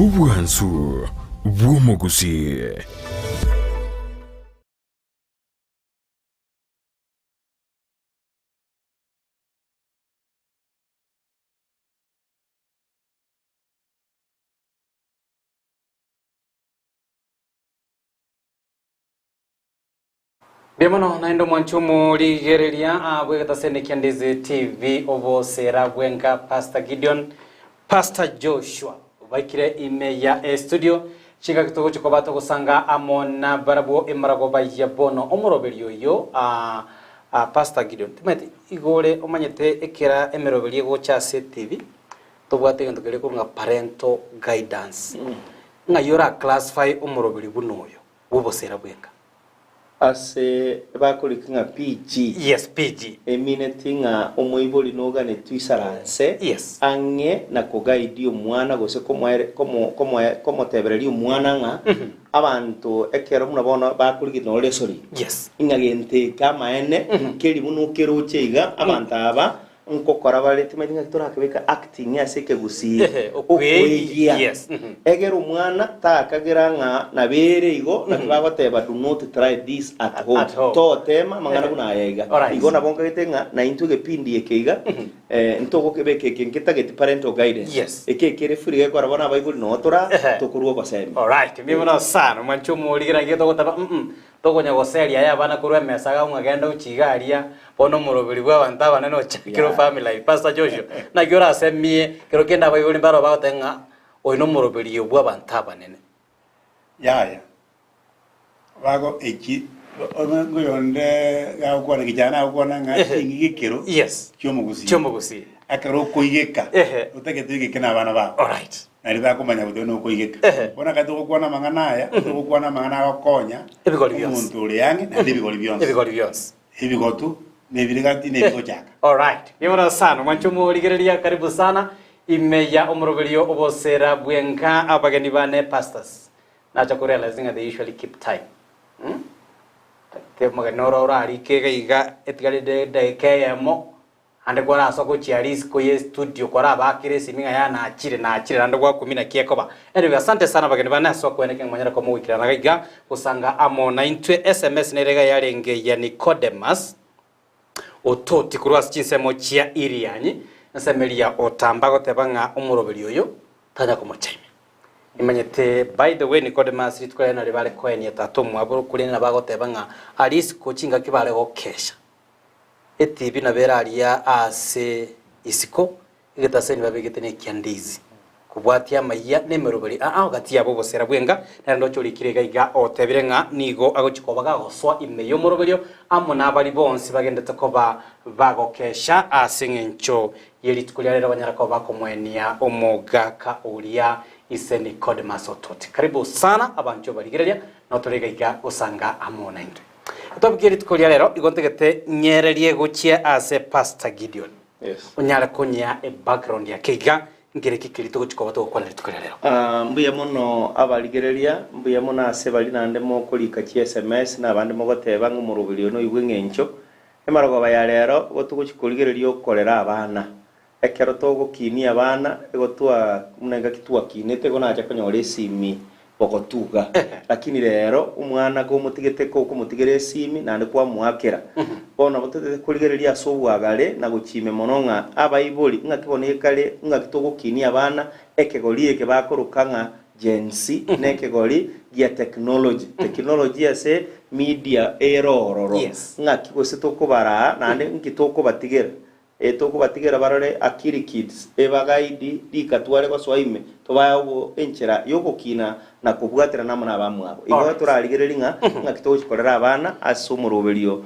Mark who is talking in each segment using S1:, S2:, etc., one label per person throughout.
S1: Obwansu bw'omogusii.
S2: Mbuya mono naende omwanchi omorigereria ah, bw'egetaseni kia Ndizi TV obosera bwenka Pastor Gideon, Pastor Joshua baikire ime ya estudio chingaki togochi koba togosanga amo na barabwo emaragoba ya bono omoroberi oyo ah, ah, Pastor Gideon timanyeti igore omanyete ekera emeroberi egocha ase TV tobwate egento keria korwa ng'a parental guidance ng'ai ora classify omoroberi buna oyo bw'obosera bwenka.
S3: Ase bakorika ng'a PG.
S2: Yes, PG.
S3: Emineti ng'a omoibori noganetwe isaranse
S2: Yes.
S3: ang'e na koguide omwana gose komoere komo komoe komotebereria omwana ng'a abanto ekero buna bono bakorigia noro lesson
S2: Yes.
S3: ng'a gento eke amaene nkeri buna okeroche iga abanto aba Nkokora bare, timanyeti ng'aki torakebeka acting ase ekegusii,
S2: Ehe, okweigia,
S3: okweigia.
S2: yes, mhm.
S3: Egere omwana takagera ng'a nabere igo, naki bagoteba do not try this at home.
S2: At home.
S3: Totema amang'ana
S2: Ehe.
S3: buna aya iga.
S2: Alright.
S3: Igo nabo nkagete ng'a naintwe egepindi eke iga, eh, ntogokebeka eke nketageti parental guidance.
S2: Yes.
S3: Eke ekere free gekora bono abaibori noo tora,
S2: Ehe.
S3: tokorwa ogosemia.
S2: Alright, mbuya mono sana mwanche omorigera naki togoteba mm Tokonya goseria aye abana korwa emesa iga ng'a genda ochie iga aria, bono omoroberi bw'abanto abanene ochakire
S3: Yeah.
S2: family life. Pastor Joshua, naki orasemie kero kende abaibori mbaro bagoteba ng'a oyo nomoroberi bw'abanto abanene.
S4: Yaya, bago eki ngoyonde gagokwana kichana agokwana ng'a
S2: Ehe.
S4: ching'igekero
S2: Yes.
S4: chi'omogusii.
S2: Chi'omogusii.
S4: Ekero okoigeka,
S2: Ehe.
S4: otagete oigeke na abana bao.
S2: Alright.
S4: Nario bakomanya goteba nokoigeka.
S2: Ehe.
S4: Bono ekero togokwana amang'ana aya, togokwana amang'ana agokonya
S2: Ebigori bionsi.
S4: omonto ore ang'e naende ebigori bionsi.
S2: Ebigori bionsi.
S4: Ebigotu, na ebire gati, na ebigochaka.
S2: Alright. Mbuya sana mwanche omorigereria karibu sana ime ya omoroberio obosera bwenka abageni bane pastors. Nacha ko realize ng'a they usually keep time. Hmm? Te omogeni oro orarike iga iga etigarire edageka eyemo Naende kwarasoa gochia risiko ye studio kwarabakera esimi ng'a yaa nachire nachire naende gwakumia naki ekoba. Anyway asante sana abageni bane ase okweneka ng'a mwanyare koba mogoikerana iga iga gosanga amo naintwe. Sms nere iga yarenge ya Nicodemus Ototi korwa ase chinsemo chia Irianyi, ensemo eria ya Otamba agoteba ng'a omoroberi oyo tanya komochaimia. Nimanyete by the way Nicodemus rituko riaye nario bare koenia tata omwabo korende nabo agoteba ng'a aria isiko chingaki bare gokesha. Etibi nabo ere aria aase isiko, egetaseni babegete nekia ndizi. Kobwatia amayia na emeroberi aa gati yabo obosera bw'enga, nere ndoche orikire iga iga otebire ng'a nigo agochia koba gagosoa ime y'omoroberio amo nabari bonsi bagendete koba bagokesha ase engencho ye rituko ria rero banyare koba bakomoenia omogaka oria ise Nicodemus Ototi. Karibu sana abanchwa barigereria, notore iga iga gosanga amo naintwe. Etopic ye rituko ria rero igo ntagete nyererie gochia ase Pastor Gideon.
S3: Yes.
S2: Onyare konyea e background yake iga nkere ki keria togochia koba togokwana rituko ria rero.
S3: Ah, mbuya mono abarigereria, mbuya mono ase baria naende mokorika chi sms na abande mogoteba ng'a omoroberi oyo noigwe eng'encho. Emarogoba ya rero igo togochia korigereria okorera abana. Ekero togokinia abana, igo twa buna engaki twakinete igo nacha konyora esimi bogotuga. Lakini rero omwana komotigete kokomotigera esimi naende kwamoakera. Bono nabo totagete korigereria ase obwagare na gochimia mono ng'a abaibori ng'aki bono ekare ng'aki togokinia abana ekegori eke bakoroka ng'a Gen Z nekegori gia technology. Technology ase media ere ororo. Ng'aki gose tokobaraa naende nki tokobatigera. Ee, tokobatigera barore Akili Kids, ebagaidi rika tware gosoa ime, tobae obo enchera y'ogokina na kobwaterana amo nabamwabo. Igo
S2: Alright.
S3: torarigererie ng'a ng'aki togochia korera abana ase omoroberio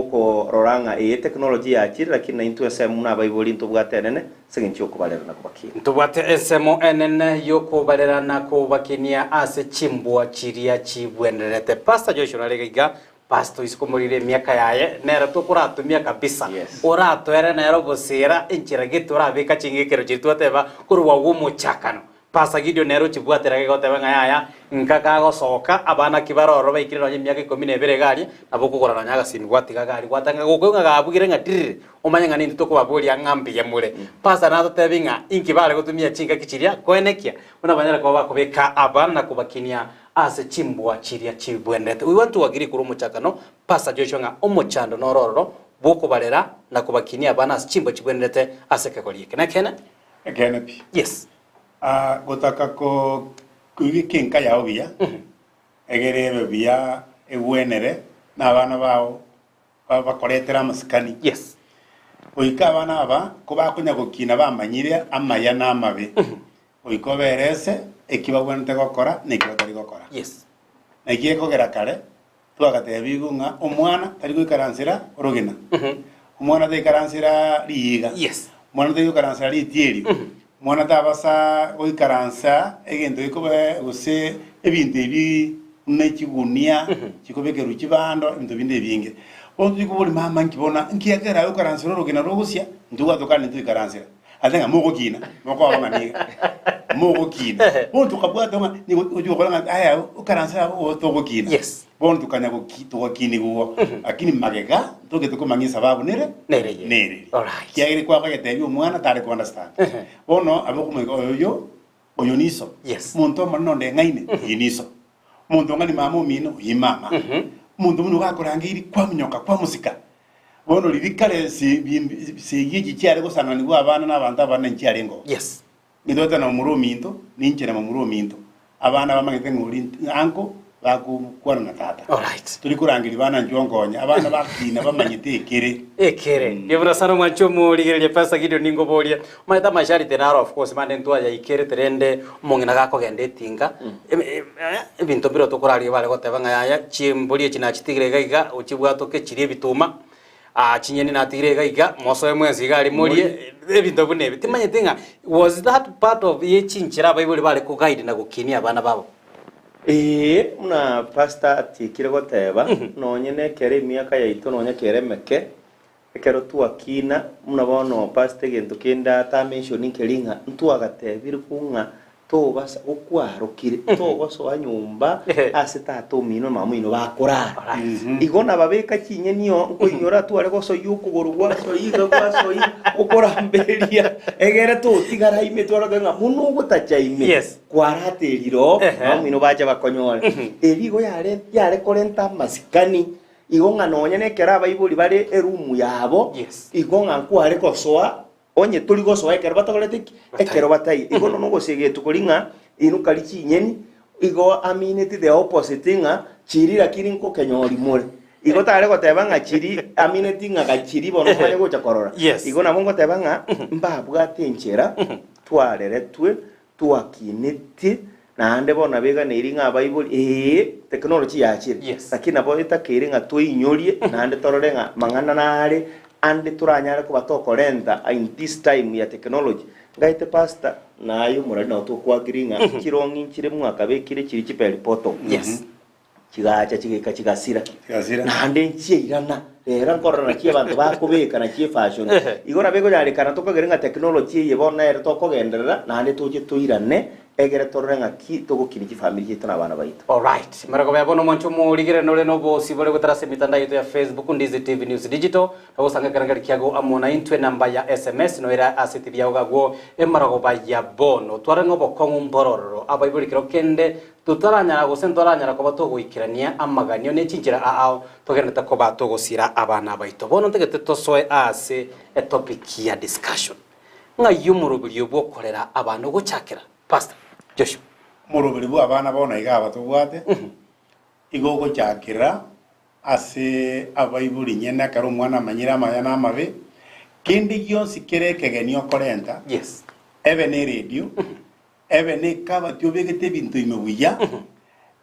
S3: bw'okorora ng'a ee technology yachire lakini naintwe ensemo buna abaibori ntobwate enene ase eng'encho y'okobarera na kobakina.
S2: Ntobwate ensemo enene y'okobarera na kobakinia ase chimbwa chiria chibwenerete. Pastor Joshua nare iga iga Pastor isiko morire emiaka yaye nere tokoratumia kabisa
S3: Yes.
S2: oratoere nere obosera enchera gete orabeka ching'ekero chiria twateba korwa gwo omochakano. Pastor Gideon nere ochibwatera iga goteba ng'a yaya, nka kagosoka, abana ki bare ororo baikire nonya emiaka ikomi na ebere iga aria, nabo okogora nonya agasimi gwatiga iga aria, gwatanga gokoigwa ng'a gabugire ng'a tiriri, omanye ng'a nintwe tokobaboria ng'a mbuya more. Pastor natotebi ng'a inki bare gotumia chingaki chiria koenekia buna banyare koba bakobeka abana na kobakinia ase chimbwa chiria chibwenerete. We want to agree korwa omochakano, Pastor Joshua ng'a omochando noro ororo bw'okobarera na kobakinia abana ase chimbwa chibwenerete ase ekegori eke. Nekeene?
S4: Ekeene pi.
S2: Yes.
S4: Ah, gotaka ko koigeka enka yao buya, egere ebe buya egwenere, na abana bao ba- bakoretere amasikani.
S2: Yes.
S4: Goika abana aba kobakonya gokina bamanyire amaya na amabe, goika oberese eki babwenerete gokora na eki batari gokora.
S2: Yes.
S4: Naki ekogera kare twagatebiigwe ng'a omwana tari goikaransera orogena, omwana taikaransera riiga,
S2: Yes.
S4: omwana tari goikaransera ritierio, omwana tabasa goikaransa egento gekoba gose ebinto ebi buna echigunia chikobekerwa chibando ebinto binde ebinge. Bono tochikoboria mama nki bono nki ekero agoikaransera orogena rogosia, intwe gwatokana ntoikaransera. Ase ng'a mogokina, mokoba ng'a niga mogokina. Bono tokabwata ng'a nigo ochi gokora ng'a aya okaranse abwo igo togokina.
S2: Yes.
S4: Bono tokanya goki togakinigwa igo. Lakini magega ntogete komanya esababu nere
S2: Nere eye.
S4: nere eria.
S2: Alright.
S4: Kiagera kwakoyetebia omwana tare ko understand. Bono abe okomoika oyoyo oyo niso.
S2: Yes.
S4: Monto omonene onde eng'aine, oyio niso. Omonto ong'ani mama omino, oyio mama. Omonto buna ogakorangeirie kwamonyoka kwamosika. Bono riria kare segi echi chiare gosang'anigwa abana na abanto abanene nchiarengeo.
S2: Yes.
S4: Nintwete na momura ominto, ninche na momura ominto. Abana bamanyete ng'a ori uncle, bagokwana na tata.
S2: Alright.
S4: Tori korangeria bana inchuo nkonye, abana bakina bamanyete ekere.
S2: Ekere. Ndibuna sana omwanchi omorigereria Pastor Gideon ninkoborie, omanyete amashariti naro of course mande ntwayaikerete rende omong'ina gakogenda etinga, ebinto mbire tokoraria bare goteba ng'a yaya chimbori echi nachitigire iga iga ochibwatoke chirie ebituma, ah chinyeni natigire iga iga mosoe mwensi iga aria morie, ebinto buna ebi. Timanyeti ng'a was that part of ye chinchera abaibori bare koguide na gokinia abana babo?
S3: Ee, buna pastor atiekire goteba, nonye nekero emiaka yaito nonya kere emeke, ekero twakina, buna bono pastor egento kende atamention nkeri ng'a ntwagatebirwe ng'a tobasa gokwarokire, togosoa nyomba ase tata omino na mama oino bakorara. Igo nababeka chinyeni oo, nkoinyora tware gosoyia okogoro gwasoyia iga gwasoyia, okorambereria egere totigara ime tware ng'a buna ogotacha ime.
S2: Yes.
S3: Kwaraterire oo,
S2: Ehe.
S3: abamino bache bakonyore. Erio igo yare yare korenta amasikani, igo ng'a nonye na ekero abaibori bare erumu yabo,
S2: Yes.
S3: igo ng'a nkware gosoa, onye tori gosoa ekero batakorete ki? Ekero bataiyo. Igo nonya ogosegetwa koria ng'a inuka ri chinyeni, igo amineti the opposite ng'a chiri lakini nkokenyori more. Igo tare goteba ng'a chiri amineti ng'a gachiri bono omanye gocha korora.
S2: Yes.
S3: Igo nabo ngoteba ng'a mbabwate enchera twareretwe Twakinetie, naende bono nabeganeiri ng'a abaibori, ee, technology yachire,
S2: Yes.
S3: lakini nabo etakeire ng'a tweinyorie naende torore ng'a mang'ana nare ande toranyare koba tokorenta in this time ya technology. Ngaete pastor, naye omorari nabo tokoagree ng'a chirong'i nchire mwakabekire chiri chibell bottom.
S2: Yes.
S3: Chigacha chigaika chigasira,
S4: Chigasira.
S3: naende nchiairana. Rero nkorora naki abanto bakobeka naki efashion.
S2: Ehe.
S3: Igo nabo ekonyarekana tokagere ng'a technology eye bono nere tokogenderera naende toche toirane egere torore ng'aki togokinia chifamiri chiaito na abana baito.
S2: Alright, maragoba ya bono mwanche omorigere nore nobosibore gotara ase emitandao yaito ya Facebook, Ndizi TV News Digital, na gosanga ekerengeri kiago amo naintwe enamba ya SMS noere ase etibi yago gagwo emaragoba ya bono. Tware ng'a obokong'u mbororo abaibori kero kende Totaranyara gose ntoranyara koba togoikerania amaganio ne chinchera aao togenderete koba togosira abana baito. Bono ntagete tosoe aase etopic ya discussion. Ng'ai omoroberio bw'okorera abana ogochakera? Pastor Joshua.
S4: Omoroberio bw'abana bono iga aba tobwate, igo ogochakera ase abaibori nyene ekero omwana amanyire amaya na amabe, kende gionsi kere ekegeni okorenta,
S2: Yes.
S4: ebe ne eredio, Ebe nekabati obegete ebinto ime buya,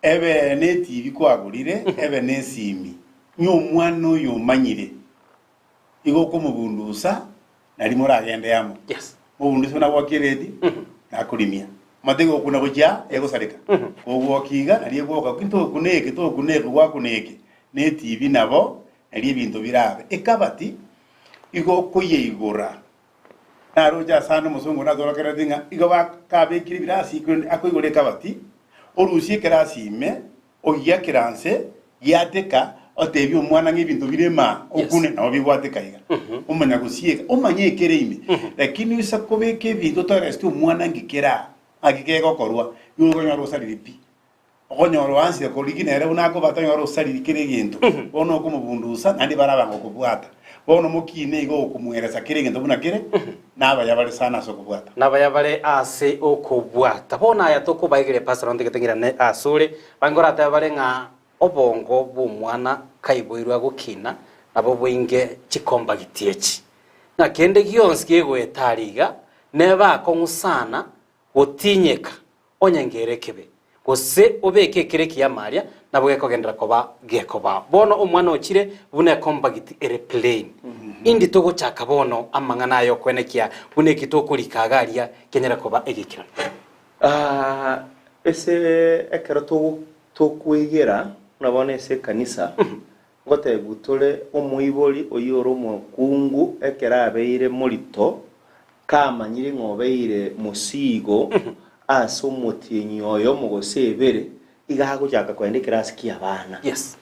S4: ebe netibi kwagorire, ebe nesimi. Ng'a omwana oyo omanyire, igo okomobundusa, nario moragende amo.
S2: Yes.
S4: Mobunduse buna gwokia eredi, nakorimia. Omanyete igo okuna gochia aa, egosareka. Kogwokia iga, nario egwoka, ki ntokuna eke, tokuna eke, gwakuna eke. Netibi nabo, nario ebinto birabe. Ekabati, igo okoyeigora. Naroche asande omosongo natorokerereti ng'a igo bakabekire ebirasi korende akoigora ekabati, orusie ekerasi ime, ogiakere nse, giateka, otebie omwana ng'a ebinto bire maa okune nabo bigwateka iga. Omanya gosieka, omanye ekere ime. Lakini oisa kobeka ebinto otoereseti omwana nki kere aa, ng'aki kegokorwa, igo okonyora osarire pi. Okonyora oansire korigia nere buna akobata onyore osariri kera egento, bono okomobundusa, naende barabanga okobwata. Bono mokine igo okomweresa kera egento buna kere, na abaya bare sana ase okobwata.
S2: Nabaya bare ase okobwata. Bono aya tokobaigeria Pastor nontigete ng'irane asore, bange oratebe bare ng'a obongo bw'omwana kaiboirwe agokina nabo boinge chikombagiti echi. Ng'a kende gionsi kegoeta aria iga, nebe akong'u sana gotinyeka onye ngere ekebe, gose obeke ekere ekiya aria, nabo gekogenderera koba gekoba. Bono omwana ochire buna ekombagiti ere plain. Indi togochaka bono amang'ana aya okwenekia buna eki tokorika iga aria kenyare koba egekiranu?
S3: Ah, ase ekero togo tokwegera buna bono ase ekanisa, ngotebiwa tore omoibori oyio ore omokungu ekero abeire morito, Kamanyire ng'a obeire mosiigo ase omotienyi oyomo gose ebere, iga agochaka kogenda ekerasi ki'abana.
S2: Yes.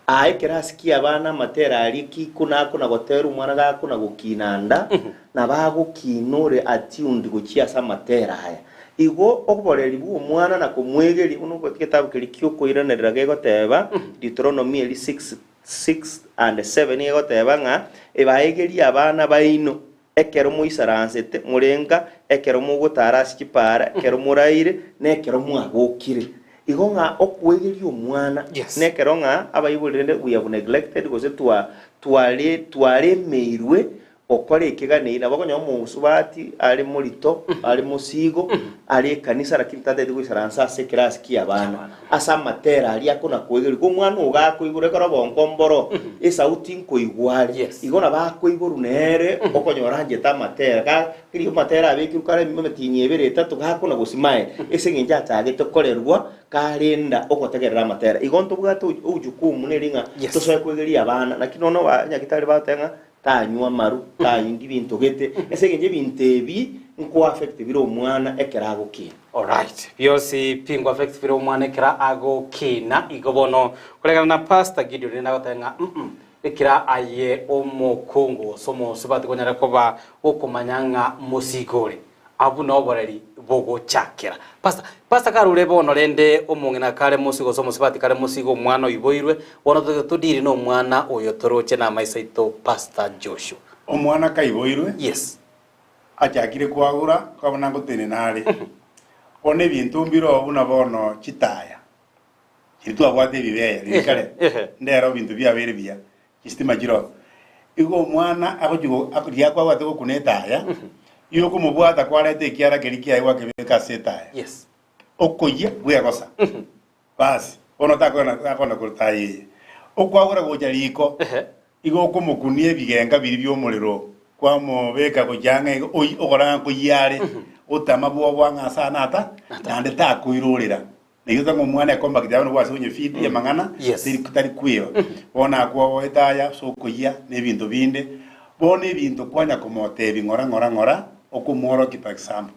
S3: Aa ekerasi ki'abana amatera aria ki kona akona gotera omwana gakona gokina nda, nabo agokina ore attuned gochia ase amatera aya. Igo oboreri bw'omwana na komwegeria buna egetabu keria kiokoiranerera gegoteba, Deuteronomy eria 6, 6 and 7 egoteba ng'a ebaegerie abana baino Ekero moisaransete more nka, ekero mogotara ase chipaara, ekero moraire, na ekero mwabokire. Igo ng'a okwegeria omwana,
S2: Yes.
S3: nekero ng'a abaibori rende we have neglected gose twa tware twaremeirwe gokora ekeganei, nabo okonyora omosubati are morito, are mosigo, are ekanisa lakini tatagete goisaransa ase ekerasi ki'abana, ase amatera aria akona koegerigwa. Igo omwana ogo gakoigora ekero obongo mboro, esauti nkoigwa are.
S2: Yes.
S3: Igo nabo akoiborwa nere okonyora anchete amatera, ga riria amatera abekirwe kare emetienyi ebere etato gakona gosimae, ase eng'encho achagete korerwa karenda ogotegerera amatera. Igo ntobwate ojukumu neri ng'a
S2: Yes.
S3: tosoe koegeria abana, naki nono abanyagitari bagoteba ng'a tanywa amaru, tanywa ebinto gete, ase eng'encho ebinto ebi nkoaffect bire omwana ekero agokina.
S2: Alright, bionsi pi nkoaffect bire omwana ekero agokina. Igo bono koregana na Pastor Gideon rende agoteba ng'a mm ekero aye omokungu gose omosubati konyara koba gokomanya ng'a mosigo ore, abwo noboreri bogochakera. Pastor, pastor karure bono rende omong'ina kare mosigo gose omosubati kare mosigo omwana oiboirwe, bono totagete todiri na omwana oyo toroche na amaiso aito Pastor Joshua.
S4: Omwana kaiboirwe,
S2: Yes.
S4: achakire kwagura, kwabona ngotenena are. Bono ebinto mbiroo buna bono chitaya, chiria twabwate ebibeya riria kare,
S2: Ehe.
S4: ndero ebinto biabeire buya, Chistima chiroo. Igo omwana agochia go- ako- riria kwabwate gokuna etaya, igo okomobwata kwareta ekiara keria kiaye gwakebeka ase etaya.
S2: Yes.
S4: Okoyia bwegosa. Basi, bono takogenda takogenda korwa taya eye. Okwagora gocha riko,
S2: Ehe.
S4: igo okomokunia ebigenka biria bi'omorero, kwamobeka gochia ang'e igo, oyi okora ng'a nkoyia are, otama bwobo ang'e ase ane ata, naende takoirorera. Naigo tanga omwana ekombakiti abana bwase onye feed amang'ana
S2: Yes.
S4: teri tari kweba. Bono akwoboete aya ase okoyia na ebinto binde, bono ebinto kwanya komotebi ng'ora ng'ora ng'ora okomworokia for example.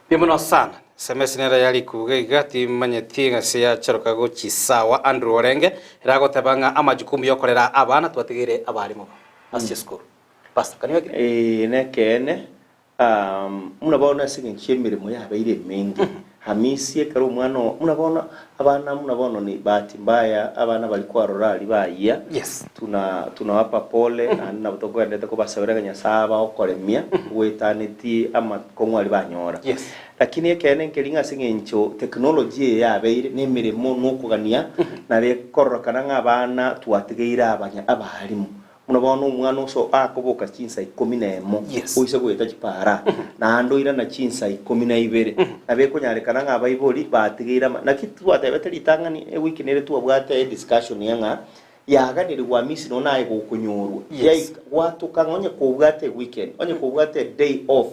S2: Mbuya mono sana. Sms nere yarikuga iga timanyeti ng'ase yacharoka gochi sawa Andrew Orenge ere agoteba ng'a amajukumu yokorera abana twatigeire abarimu ase chisukuru. Pastor, can you agree?
S3: Ee, nekeene, Buna bono ase engencho y'emeremo yabeire emenge, Hamisi ekero omwana oo, buna bono abana buna bono ni bahati mbaya abana baria kwarora aria bayia,
S2: Yes.
S3: tuna tunawapa pole naende nabo tokogenderete kobasabera ng'a Nyasaye abae okoremia goetanetie amakong'u aria banyora.
S2: Yes.
S3: Lakini ekeene nkeri ng'a ase eng'encho technology eye yabeire na emeremo na okogania nabo ekororekana ng'a abana twatigeire abanya abalimu. Buna bono omwana oso akoboka chinsa ikomi na emo,
S2: Yes.
S3: oise goeta chipaara, naende oirana chinsa ikomi na ibere. Nabo ekonyarekana ng'a abaibori batigeire ama. Naki twatebete ritang'ani ewiki nere twabwate ediscussion ya ng'a yaganirigwe Hamisi nonya naye gokonyorwa.
S2: Yes.
S3: Yaika gwatoka ng'a onye kobwate eweekend, onye kobwate eday off,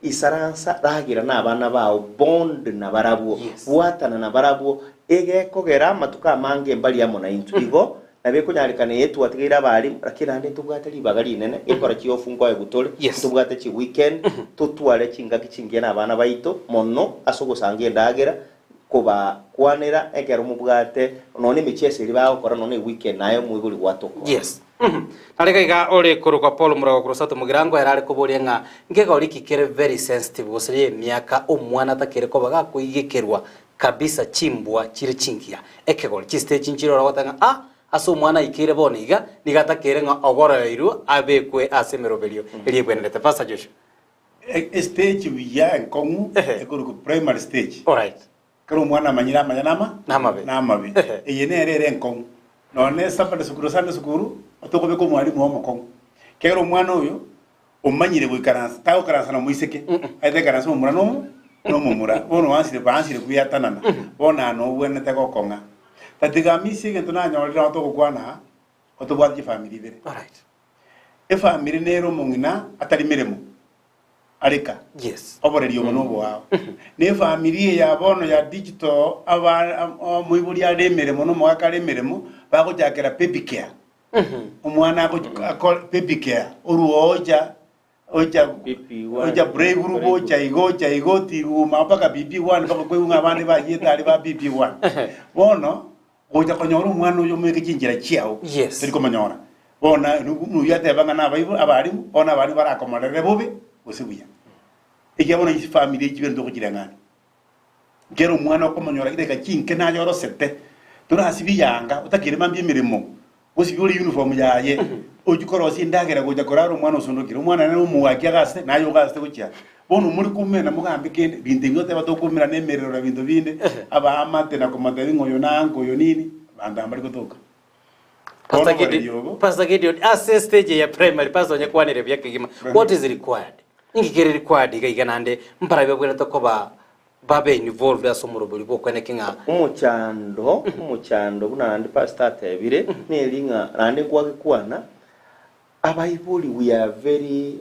S3: isaransa ragera na abana bao, bond nabarabwo,
S2: Yes.
S3: bwatana nabarabwo, egekogera amatuko amange mbari amo naintwe. Igo. Nabo ekonyarekana eye twatigeire abarimu, lakini naende ntobwate ribaga rinene gekora chiofu nkoegwa tore,
S2: Yes.
S3: ntobwate chiweekend, totware chingaki chingiya na abana baito mono ase ogosanga endagera, kobakwanera ekero mobwate nonya emicheso eria bagokora nonya eweekend naye omoibori gwatokora.
S2: Yes. Nare iga iga ore korokwa Paul Murago korwa Sato Mugirango ere are koboria ng'a nkegori ki kere very sensitive gose y'emiaka omwana atakere koba gakoigekerwa kabisa chimbwa chire chingiya. Ekegori chistage nchire ore ogoteba ng'a ah ase omwana aikeire bono iga nigo atakere ng'a ogoroeirwe abekwe ase emeroberio eria ebwenerete. Pastor Joshua.
S4: Estage buya enkong'u ekorokwa primary stage.
S2: Alright.
S4: Kera omwana amanyire amaya nama
S2: Namabe.
S4: namabe. Eye nere ere enkong'u. Nonya ne Sabbath sukuru Sunday sukuru, otokobeka omwalimu omokong'u. Kera omwana oyo omanyire goikaransa, tagoikaransa na omoiseke, aete ekaranse omomura na omo na omomura. Bono oansire baansire kweatanana, bono aa nobwenerete gokong'a. Tatiga amisia egento nanyorire nabo togokwana aa, otobwate chifamiri ibere.
S2: Alright.
S4: Efamiri nere omong'ina atari meremo, areka.
S2: Yes.
S4: Oboreri obo noboao. Na efamiri eye ya bono ya digital aba omoibori are emeremo na omogaka are emeremo, bagochakera baby care. Omwana ago- ako baby care, orwa ocha ocha
S3: BP1,
S4: ocha playgroup ocha iga ocha iga otiguma mpaka BP1 mpaka koigwa ng'a abande bayete aria ba BP1. Bono, gocha konyora omwana oyo omoike chinchera chiao,
S2: Yes.
S4: tori komonyora. Bono noyio ateba ng'a nabaibo abarimu, bono abarimu barakomorere bobe gose buya. Ekiagera bono chifamiri echi chibere togochireng'ania. Ekero omwana okomonyora chidakika chinke naye orosete, torasibie yanga, otakeire mambia emeremo, osibie ore uniform yaye, ochie korosia endagera gocha korara omwana osondokire. Omwana nere omogaki agasete, naye ogasete gochia aa. Bono more koumera mogambe kende, binto ebi oteba tokoumera na emerero na binto binde, abaamate na komotebia ng'a oyo na uncle, oyo nini, abanto aba mbari gotoka. Bono
S2: Pastor
S4: oboreri
S2: Gideon,
S4: obo.
S2: Pastor Gideon, ase stage ya primary, Pastor onye kwanire buya kegima, what is required? Inki kere required iga iga naende mbarabwo babwenerete koba babe involved ase omorobori bw'okweneki ng'a
S3: Omochando, omochando buna naende pastor atebire, neri ng'a naende nkwagekwana, abaibori we are very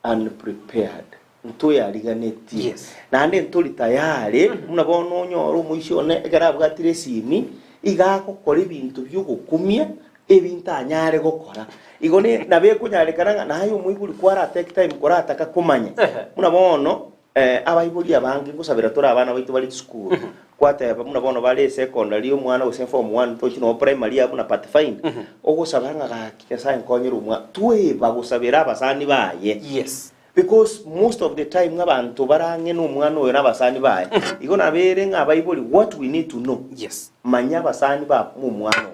S3: unprepared, ntoyariganetie,
S2: Yes.
S3: naende ntori tayari, buna bono onyore omoisia one ekero abwatire esimi, iga agokora ebinto biogokumia, ebinto anyare gokora. Igo ne nabo ekonyarekana ng'a naye omoibori kwara take time korataka komanya.
S2: Ehe.
S3: Buna bono abaibori abange ngosabera tore abana baito bare chisukuru, kwateba buna bono bare esecondary omwana gose form one tochi noo primary abwo na pathfinder, ogosaba ng'a gaki Nyasaye nkonyere omwana, tweba gosabera abasani baye.
S2: Yes.
S3: Because most of the time abanto bare ang'e na omwana oyo na abasani baye, igo nabere ng'a abaibori what we need to know,
S2: Yes.
S3: manya abasani ba omwana oo.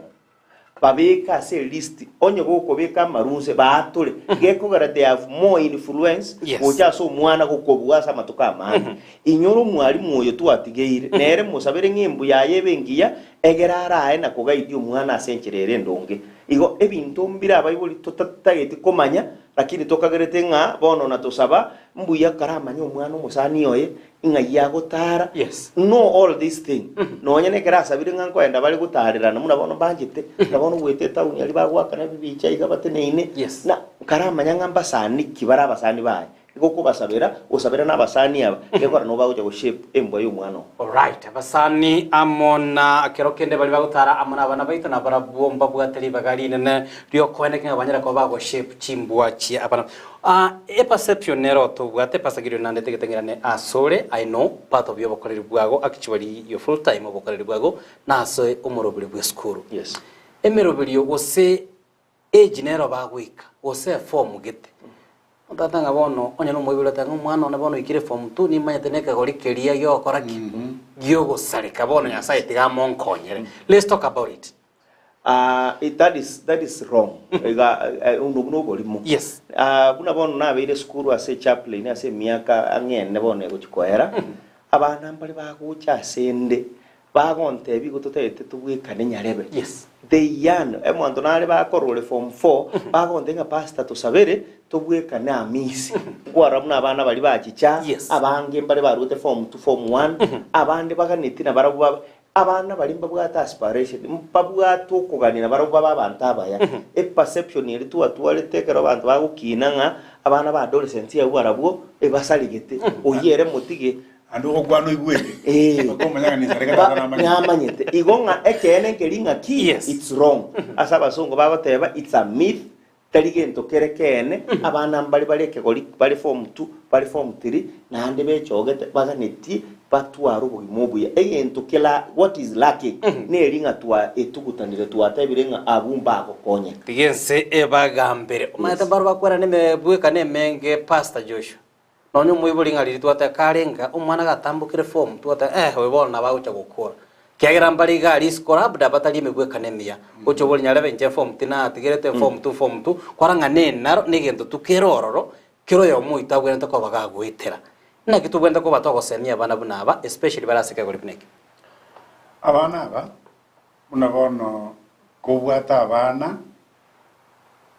S3: Babeke ase elist, onye gokobeka amarunse baatore, gekogera they have more influence
S2: Yes.
S3: gocha ase omwana gokobua ase amatuko amange. Inyora omwalimu oyo twatigeire, nere mosabere ng'a embu yaye ebe engiya, egere arae na koguide omwana ase enchera ere endonge. Igo ebinto mbire abaibori totatageti komanya, lakini tokagerete ng'a bono natosaba mbuya karamanye omwana omosani oye, Ing'ai agotara?
S2: Yes.
S3: Know all this thing. Nonya nekero asabire ng'a nkoenda bare gotarerana buna bono mbanchete, buna bono goeta etaoni aria bagoakana ebibicha iga bateneine.
S2: Yes.
S3: Na nkaramanya ng'a mbasani ki bare abasani baye. Igo okobasabera, osabera na abasani aba, gekogera nabo bagocha go shape embwa ya omwana oo.
S2: Alright, abasani amo na kero kende baria bagotara amo na abana baito nabarabwo mbabwate ribaga rinene riokoeneka ng'a banyare koba bago shape chimbwa chia abana. Ah, eperception nero tobwate, Pastor Gideon naende tagete ng'irane asore, I know part of yobokoreri bwago actually your full time obokoreri bwago nase omoroberi bw'esukuru.
S3: Yes.
S2: Emeroberio gose age nero bagoika gose eform gete. Otata ng'a bono onye nomoibori oteba ng'a omwana one bono oikire form two nimanyete nekegori keria giogokora ki? Giogosareka bono Nyasaye tiga amonkonyere. Let's talk about it.
S3: Ah, it, that is, that is wrong. Iga, eh, obwo noborimo.
S2: Yes.
S3: Ah, buna bono nabeire esukuru ase echaplain ase emiaka ang'e ene bono egochi koera, abana mbare bagocha ase nde, bagontebia igo totagete tobwekane nyarebe.
S2: Yes.
S3: They yearn, omonto nare bakorora ore form four, bagontebia ng'a pastor tosabere, tobwekane amisi. Nkwarora buna abana baria bachicha,
S2: Yes.
S3: abange mbare barwete form two, form one, abande baganetie nabarabwo babe Abana baria mbabwate aspiration, mbabwate okogania nabarabwo babe abanto abaya. Eperception eria twatwarete ekero abanto bagokina ng'a abana ba adolescents abwo barabwo ebasaregete, oyio ere motige.
S4: Naende ogokwana oigwete,
S3: Eh.
S4: okomanya ng'a ninchara ekero tata
S3: Ba-
S4: namanyete.
S3: namanyete igo ng'a ekeene nkeri ng'a ki
S2: Yes.
S3: it's wrong ase abasongo bagoteba it's a myth tari gento kere keene abana mbare bare ekegori bare form 2 bare form 3 naende bechogete baganetie batware obogima obuya egento kela what is lacking neri ng'a twa etugutanire twatebire ng'a abwo mbagokonyeka
S2: Tiga ense ebagambere. Omanyete mbaro bakwerana emebwekano emenge Pastor Joshua. Nonya omoibori ng'a riria twateba kare enga omwana gatambokire form twateba eh oyo bono nabo agocha gokora. Kiagera mbare iga aria isiko labda batari emebwekano emiya. Gocha obori nyarebe inche form tinatigerete form two form two, kora ng'a nenaro negento tu kere ororo kera oyomo oito abwenerete koba gagoetera. Naki tobwenerete koba togosemia abana buna aba especially bare ase ekegori buna eke?
S4: Abana aba buna bono kobwate abana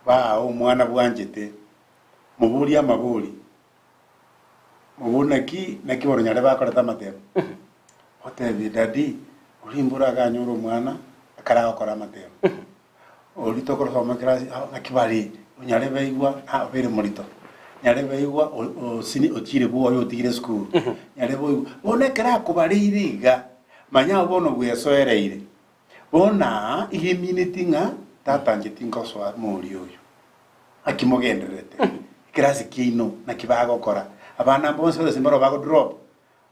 S4: bao omwana bwanchete Moborie amabori, moborie naki naki bono nyare bakorete amatemo. Otebie daddy, oria mboro aganyore omwana ekero agokora amatemo. Oria tokorosoma ekerasi ah naki bare, onyare baigwa ah obeire morito, nyare baigwa o- osini ochire bwoye otigire esukuru, nyare boigwa. Bono ekero akobareire iga, manya abwo bono bwesoereire. Bono aa iga emineti ng'a tata inche tingosoa moria oyo. Naki mogendererete? Ekerasi kiaino naki bagokora? Abana bonsi bonsi mbaro bagodrop?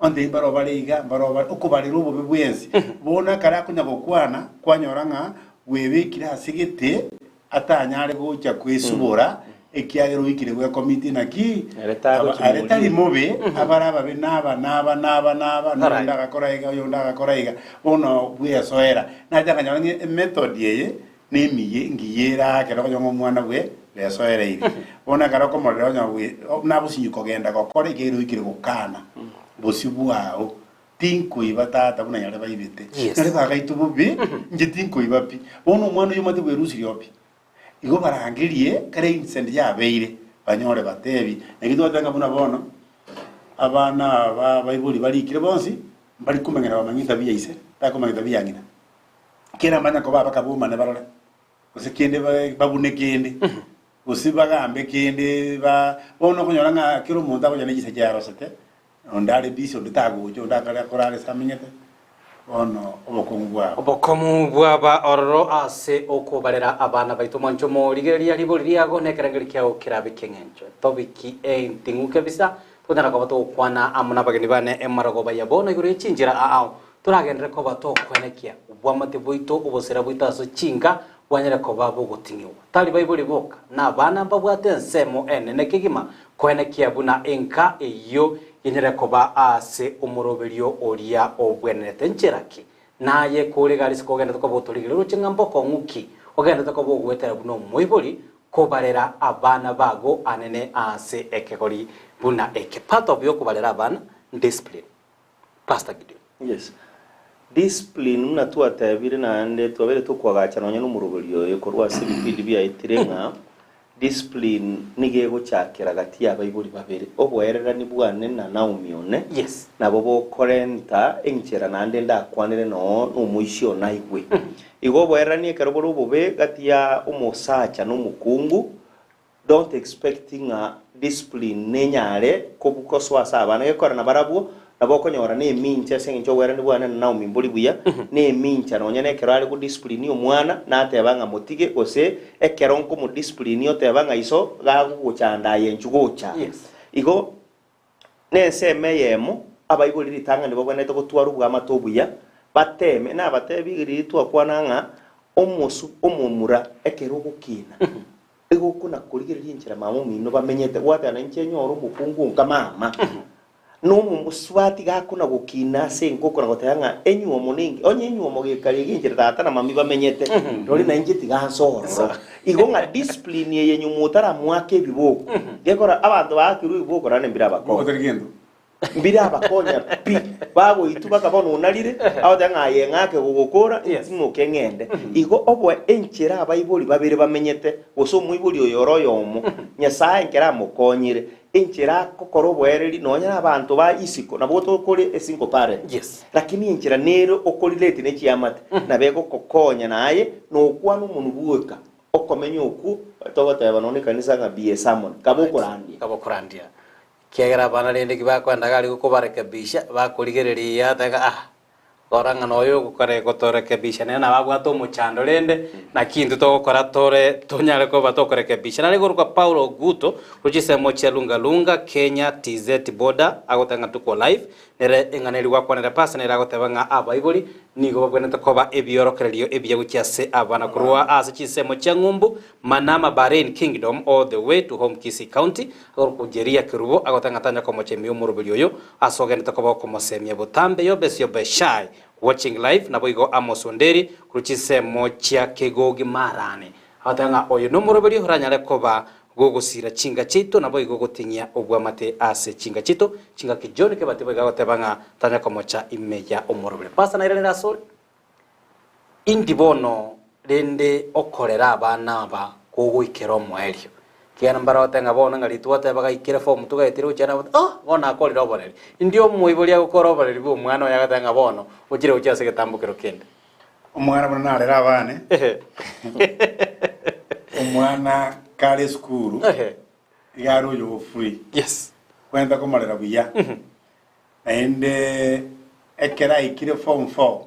S4: Onde mbaro bare iga, mbaro bare okobarera obobe bwensi. Bono ekero akonya gokwana, kwanyora ng'a bwebekire ase gete atanyare gocha kwesubora ekiagera oikire gwecommit naki
S3: Ere tagochi
S4: ere tari
S3: moria.
S4: mobe, abare ababe naba naba naba naba, na
S2: Alright.
S4: oyonde agakora iga, oyonde agakora iga. Bono bwesoera. Nacha nkanyora ng'a emethod eye Nemiye engiya ere aa ekero okonyora ng'a omwana bwe besoereire. Bono ekero okomorera onya bwe nabosinyi kogenda gokora ekiagera oikire gokana bosio bwao. Tinkoiba tata buna nyare baibete.
S2: Yes.
S4: Nyare bagaitwa bobe, inche tinkoiba pi. Bono omwana oyio omanyete bwerusirie oo pi. Igo barangerie kera incident yabeire, banyore batebi. Naki twateba ng'a buna bono, abana aba abaibori barikire bonsi, mbari komanyera bamanye etabia ya ise, takomanya etabia ya ng'ina. Kera mbanya koba abakabomane barore, gose kende babune kende, gose bagambe kende ba bono okonyora ng'a kera omonto agocha ne chinsa chiaye arosete, onde are busy, onde tagocha, onde akare akorara ase amenyete, bono obokong'u bwabo.
S2: Obokong'u bwaba ororo ase okobarera abana baito. Mwanche omorigereria ribori riago na ekerengerio kiao kerabe ki'eng'encho. Tobiki enting'u kebisa, tokonyara koba togokwana amo nabageni bane emarogoba ya bono igoro ye chinchera aao Toragenderere koba tokwenekia obwamate bwaito, obosera bwaito ase chinka bwanyare koba bogoting'igwa. Tari baibori boka, na abana mbabwate ensemo enene kegima koenekia buna enka eyio yenyare koba aase omoroberio oria obwenerete. Nchera ki naye kore iga risiko ogenderete koba otorigereria roche ng'a mbokong'u ki ogenderete koba ogoetera buna omoibori kobarera abana bago anene aase ekegori buna eke? Part of yokobarera abana ndiscipline. Pastor Gideon.
S3: Yes. Discipline buna twatebire naende twabeire tokoagacha nonya nomoroberi oyo korwa ase ebipindi biaetire ng'a discipline nigo egochakera gati y'abaibori babere. Oboererani bwane na Naomi one
S2: Yes.
S3: nabo bokorenta enchera naende ndakwanere noo nomoisia one aigwe. Igo oboererani ekero bore obobe gati ya omosacha na omokungu Don't expect ng'a discipline nenyare kosoa ase abana, gekogera nabarabwo nabo okonyora nemincha ase eng'encho obwerani bwane na Naomi mbori buya, nemincha nonya nekero are godiscipline omwana nateba ng'a motige gose ekero nkomodiscipline oteba ng'a iso gagogochanda aye inchu gocha.
S2: Yes.
S3: Igo Nensemo eyemo, abaibori ritang'ani babwenerete gotwara obwamate obuya, bateme, nabatebi riria twakwana ng'a omosu omomura ekero ogokina, igo okona korigereria enchera mama omino bamenyete, gwateba na inche nyore omokungu onka mama, na omosubati gakona gokina ase enka okona goteba ng'a enywomo nengi, onye enywomo gekare iga enchera tata na mami bamenyete, rori na inche tiga nse ororo. Igo ng'a discipline eye nyuma otaramoaka ebiboko, gekora abanto baakirwe ebiboko naende mbire abakonya.
S4: Otari gento.
S3: Mbire abakonya pi, bagoitwa baka bono onarire, agoteba ng'a aye ng'ake gogokora,
S2: Yes.
S3: ntimoke ng'ende. Igo oboe enchera abaibori babere bamenyete, gose omoibori oyo ore oyomo, Nyasaye nkere amokonyire, enchera agokora oboereri nonya na abanto ba isiko, nabo tokore a single parent.
S2: Yes.
S3: Lakini enchera nere okorelate ne chiamate, nabo egokokonya naye nokwana omonwe bweka, okomenya okwo togoteba nonya ekanisa ng'a be a sermon, kabe okorandia.
S2: Kabe okorandia. Ekiagera abana rende ki bakoenda iga aria gokobarekebisha, bakorigereria ateba ah, rora ng'a noyo ogokore gotorekebisha nere nabo abwate omochando rende, naki intwe togokora tore tonyare koba tokorekebisha. Nare korokwa Paulo Oguto, korwa chinsemo chia Lunga Lunga, Kenya, TZ border, agoteba ng'a tuko live, nere eng'ana eria gwakwanera pastor nere agoteba ng'a abaibori nigo babwenerete koba ebiorokererio ebiya gochia ase abana korwa ase chinsemo chia ng'umbu, Manama Bahrain Kingdom all the way to home Kisii County, Agorokwa Jeria Kerubo, agoteba ng'a tanya komochemia omoroberi oyo ase ogenderete koba okomosemia botambe Yobesi Obeshai watching live naboigo Amos Onderi korwa chinsemo chia Kegogi Marani agoteba ng'a oyo nomoroberi oranyare koba gogosira chinga chiaito naboigo goting'ia obwamate ase chinga chiaito chingaki John Kebati boigo agoteba ng'a tanya komocha ime ya omoroberi Pastor nairanere asore. Indi bono rende okorera abana aba kogoikera omoerio? Ekiagera mbarote ng'a bono ng'a rituko oteba gaikire form two gaetire gochia nabo oh bono akorire oboreri. Indi omoibori agokora oboreri bwa omwana oye agateba ng'a bono ochire gochia ase egetambokero kende.
S4: Omwana buna narere abane, omwana kare esukuru, iga are oyo o free,
S2: Yes.
S4: kwenta komorera buya, naende ekero aikire form four,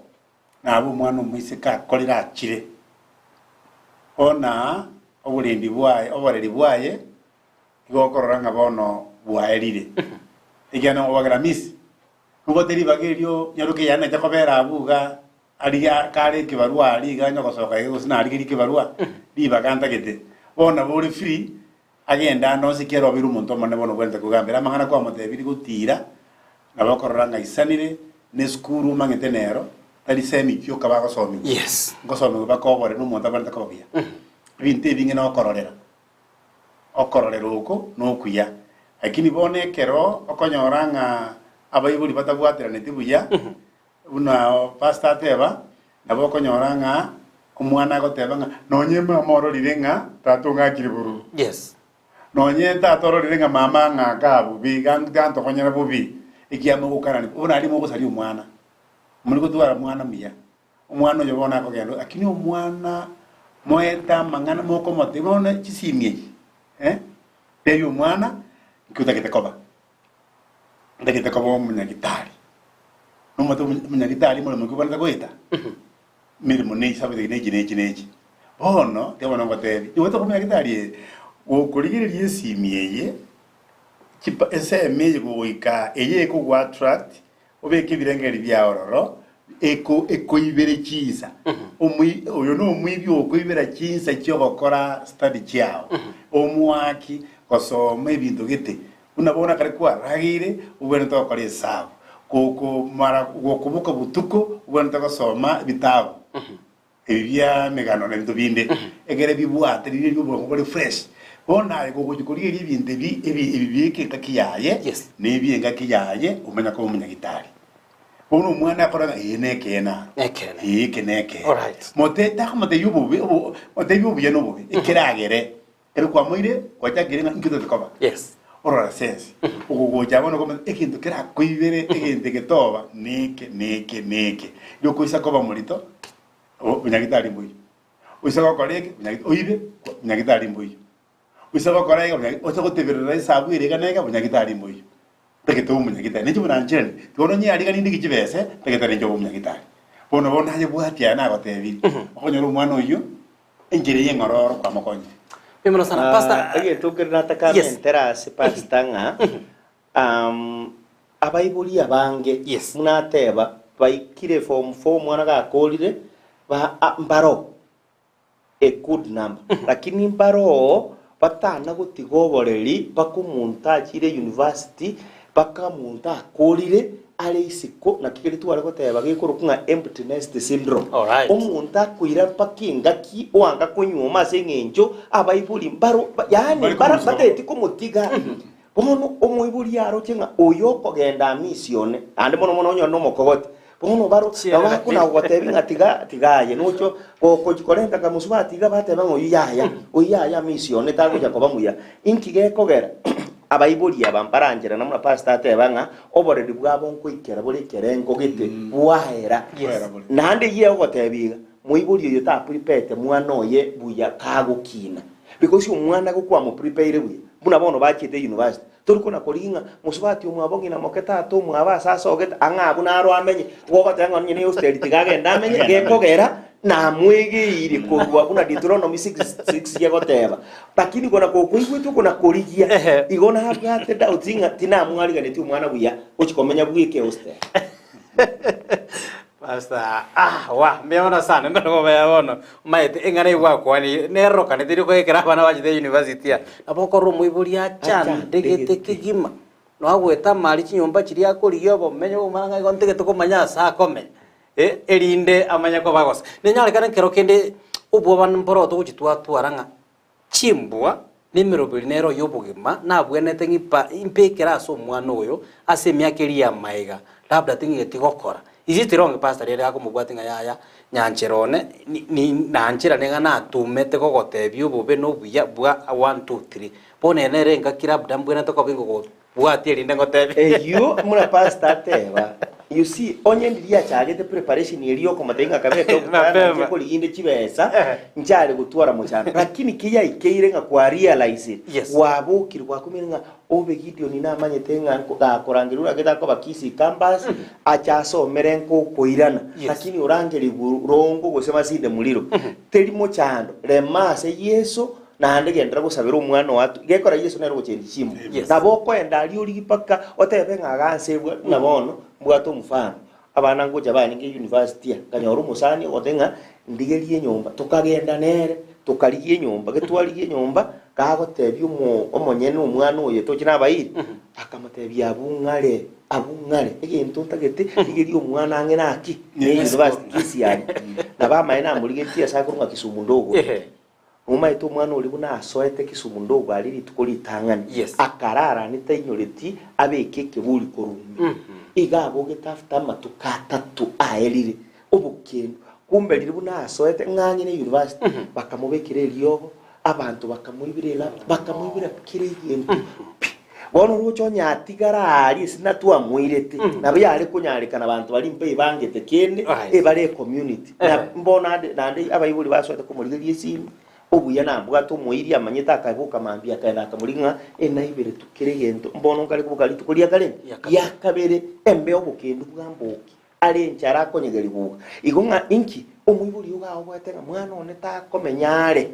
S4: Nabo omwana omoiseke akorire achire, bono oborendi bwaye, oboreri bwaye igo okorora ng'a bono bwaerire. Ekiagera nogobagera miss, nobwate ribaga erio nyaroke yane nacha kobera abwo iga aria kare ekebarua aria iga onye gosoka iga gose narigerie ekebarua, ribaga ntagete. Bono nabo ore free, agende ande onsi ekiagera obeire omonto omonene bono obwenerete kogambera amang'ana kwamotebirie gotiira, Nabo okorora ng'a aisanire nesukuru omanyete nero, tari semi ki oka bagosomigwa.
S2: Yes.
S4: Ngosomigwa bakobore na omonto abwenerete koba buya. Ebinto ebinge nokororera, okororera oko nokuya. Lakini bono ekero okonyora ng'a abaibori batabwateraneti buya, buna pastor ateba, nabo okonyora ng'a omwana agoteba ng'a nonye mama ororire ng'a tata ong'akire bororo.
S2: Yes.
S4: Nonye tata ororire ng'a mama ang'aka bobe, gantokonyera bobe, ekiagera mogokanani, bono aria mogosaria omwana, more gotwara mwana muya, omwana oyo bono akogenda lakini omwana moete amang'ana mokomotebia bono chisimi echi eh, tebia omwana nki otagete koba, ntagete koba omonyagitari, nomanyete omonyagitari omoremo ki obwenerete goeta? Emeremo ne chisabeti nechi nechi nechi. Bono, tiga bono ngotebi, nigo tokomanya gitari eye, gokorigereria esimi eye, chipa ensemo eye goika eye ekogwa attract, obeke ebirengeri biao ororo, eko ekoibere chinsa. Omoi oyo na omoibi okoibera chinsa chiogokora study chiao, omoaki, gosoma ebinto gete, buna bono ekero kwarageire, obwenerete gokora esabu, gokomara gokoboka botuko, obwenerete gosoma ebitabu ebi bia emegano na ebinto binde, ekere bibwate riria ria obongo bore fresh. Bono aye gogochia korigereria ebinto ebi ebi ebi bieke engaki yaye,
S2: Yes.
S4: na ebi engaki yaye, omanya koba omonyagitari. Bono omwana akore ng'a ee nekeene aro.
S2: Nekeene.
S4: Ee eke nekeene.
S2: Alright.
S4: Mote takomotebia obobe obo motebie obuya na obobe, ekeragere Ere kwamoire, gwachakire ng'a inki tote koba.
S2: Yes.
S4: Orora sense. Ogogocha bono komanya egento kerakoibere egento egetoba neke neke neke. Erio okoisa koba morito, o- onyagitari mboiyo. Oise gokora eke, onyagit oibe, onyagitari mboiyo. Oise gokora iga, onyagi oise goteberera esabu ere iga na iga, onyagitari mboiyo. Ntagete obe omonyagitari. Ninche buna ncherani, tiga bono nyeariganie ndigi chibese, ntagete ninche obe omonyagitari. Bono bono nayebwatia aya nagotebirie, okonyora omwana oyio, Enchera eye eng'ororo kwamokonyire.
S2: Mbuya mono sana pastor.
S3: Ah, egento nkere nataka
S2: Yes.
S3: amentere ase pastor ng'a um, abaibori abange
S2: Yes.
S3: buna ateba baikire form four omwana gakorire ba a- mbaro a good number lakini mbaroo batana gotiga oboreri mpaka omonto achire university mpaka omonto akorire are isiko naki keria tware goteba gekorokwa ng'a empty nest syndrome.
S2: Alright.
S3: Omonto akoira mpaka engaki oanga konyuoma ase eng'encho abaibori mbaro ba- yaani
S4: Mbari
S3: mbara
S4: komosoa.
S3: bateti komotiga. Bono omoibori aroche ng'a oyo okogenda amisi one, naende mono mono onyore nomokogoti, bono baro
S2: Chiera
S3: nabo bakona gogotebi ng'a tiga tiga aye nocho gokochi korenta kamosubati iga bateba ng'a oyio yaya, oyio yaya amisi one tagocha koba muya. Inki gekogera abaibori aba mbarancherana buna pastor ateba ng'a oboreri bwabo nkoikera bore ekerengo gete bwaera.
S4: Bwaera bore.
S3: Naende eyio egotebia iga, moibori oyo taprepete mwana oye buya kagokina. Because omwana gokwamoprepaire buya, buna bono bachiete university. Tori kona korigia ng'a mosubati omwabo ng'ina moke tata omwabo ase asogete ang'e abwo naro amenye, igo ogoteba ng'a onye ne hostel tiga agende amenye, gekogera namwegeire korwa buna Deuteronomy 6:6 gegoteba. Lakini kona kokoigwete okona korigia,
S2: Ehe.
S3: igo nabwate doubts ng'a tinamwariganetie omwana buya gochia komenya bweka ehostel.
S2: Pastor, ah, wa, mbuya mono sana, mbere kobea bono, omanyete eng'ana eywo gwakwanire, nerorokane teri koekera abana bachete university aa, nabo okorora omoibori achandegete kegima, noagoeta amari chinyomba chiria akorigia obomenyo omwana ng'a igo ntagete komanya ase akomenya, eh, erinde amanye koba agosa. Nenyarekane ekero kende obwoba mboro togochi twatwara ng'a Chimbwa nemeroberi nero y'obogima nabwenerete ng'ipa impekere ase omwana oyo ase emiaka eria y'amaega, labda ting'igeti gokora. Is it wrong pastor riria akomobwatia ng'a yaya nyanchera one ni ni nanchera niga natumete gogotebia obobe na obuya bwa one two three. Bono ere nere engaki labda mbwenerete koba ingogobwatia erinde ngotebie.
S3: Eyio buna pastor ateba, you see onye ndiria achagete preparation eria yokomotebia ng'a kabe doctor
S2: Mapema.
S3: nanche korigia inde chibesa
S2: Ehe.
S3: nchare gotwara mochando lakini ki yaikeire ng'a kwa realize
S2: Yes.
S3: gwabokire gwakumire ng'a obe Gideon namanyete ng'a nko- gakorangeria oragete akoba Kisii campus ache asomere nkokoirana
S2: Yes.
S3: lakini orangerigwe rongo gose masinde muliro teri mochando rema ase Yeso Naende genderera gosabera omwana oo atwe, gekora Yeso nere ogochendia chimbu.
S2: Yes.
S3: Nabo okoenda aria origie mpaka otebe ng'a agansebwa buna bono mbwate omofano. Abana ngocha barenge university aa, nkanyora omosani ogote ng'a ndigerie enyomba, tokagenda nere, tokarigia enyomba, getwarigia enyomba, gagotebia omo omonyene omwana oyo toche nabairi, akamotebia abwo ng'are, abwo ng'are, egento ntagete, rigeria omwana ang'e naki? Ne university Kisii aria. Nabo amaene namorigetie ase akorwa ng'a Kisumu ndogo.
S2: Ehe.
S3: Momaete omwana oria buna asoete Kisumu ndogo aria rituko ritang'ani,
S2: Yes.
S3: akarara tainyoreti abeke ekeburi korwa ime. Iga abogete after amatuko atato aerire obokendu. Kumbe riria buna asoete ng'ang'e ne university, bakamobekera eriogo, abanto bakamoibera elaptop, bakamoibera kera egento pi. Bono oroche onye atigara aaria ase natwamoirete, nabo yare konyarekana abanto baria mbaibangete kende,
S2: Right.
S3: ebare ecommunity. Na
S2: Ehe.
S3: mbono ande naende abaibori basoete komorigeria esimi, obuya nabwate omoiri amanyete akaboka mambia akaenda akamorigia ng'a enaiberetwe kera egento, mbono nkare koboka rituko ria kare
S2: Ria kabere.
S3: ria kabere, embe obokendu bwa mboki, are enchara akonyegerigwa iga. Igo ng'a inki, omoibori ogo aoboete ng'a mwana one takomenya are.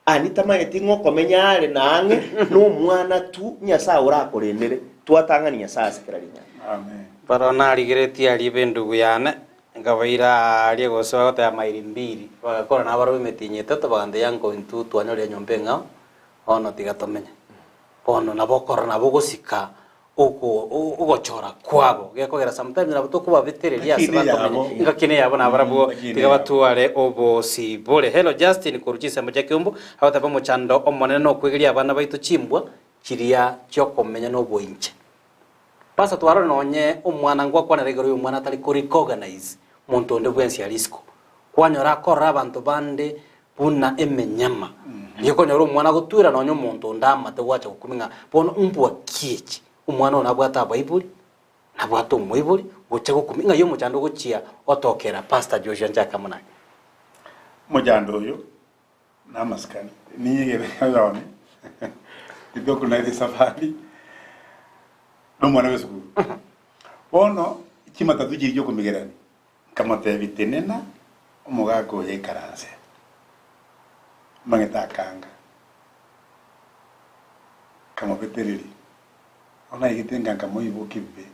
S3: Ani tamanyeti ng'a okomenya are na ang'e nomwana tu Nyasae orakorendere. Twatang'ani Nyasae ase kera ring'ana.
S4: Amen.
S2: Barabwo narigeretie aria b'endugu yane, nkabaira aaria gose bagoteba maili mbili, bagakora nabarabwo emetienyi etato, bagantebia uncle intwe twanyorire enyomba eng'ao, bono tiga tomenye. Bono nabo okorora nabo ogosika oko ogochora kwabo, gekogera sometimes nabo tokobabetereria ase
S4: Lakini
S2: bakomenya
S4: yabo.
S2: engaki neyabo nabarabwo
S4: Lakini
S2: tiga
S4: yabo.
S2: batware obosibore. Hello Justin korwa chinsemo chia Kiumbu, agoteba omochando omonene nokwegeria abana baito chimbwa chiria chiokomenya na oboinche. Pastor twarore nonye omwana ngwakwanera igoro ya omwana atari ko recognize monto onde bwensi aria isiko. Kwanyora akorora abanto bande Buna emenyama, riria okonyora omwana agotwera nonya omonto onde amate gwacha gokumia ng'a bono mbwa ki echi? Omwana oyo nabwate abaibori, nabwate omoibori, gocha gokumia ng'ai omochando ogochia otokera Pastor Joshua nchake amo naye.
S4: Omochando oyo namasikani, ninyegete oyone titokunarete esafari nomwana bw'esukuru. Bono chimatatu chiria chiokomigerania Nkamotebia, Tenena, omogaka oyo aikaranse. Omanyete akanga. Nkamobetereria. Bono naigete ng'a nkamoibokia bibe.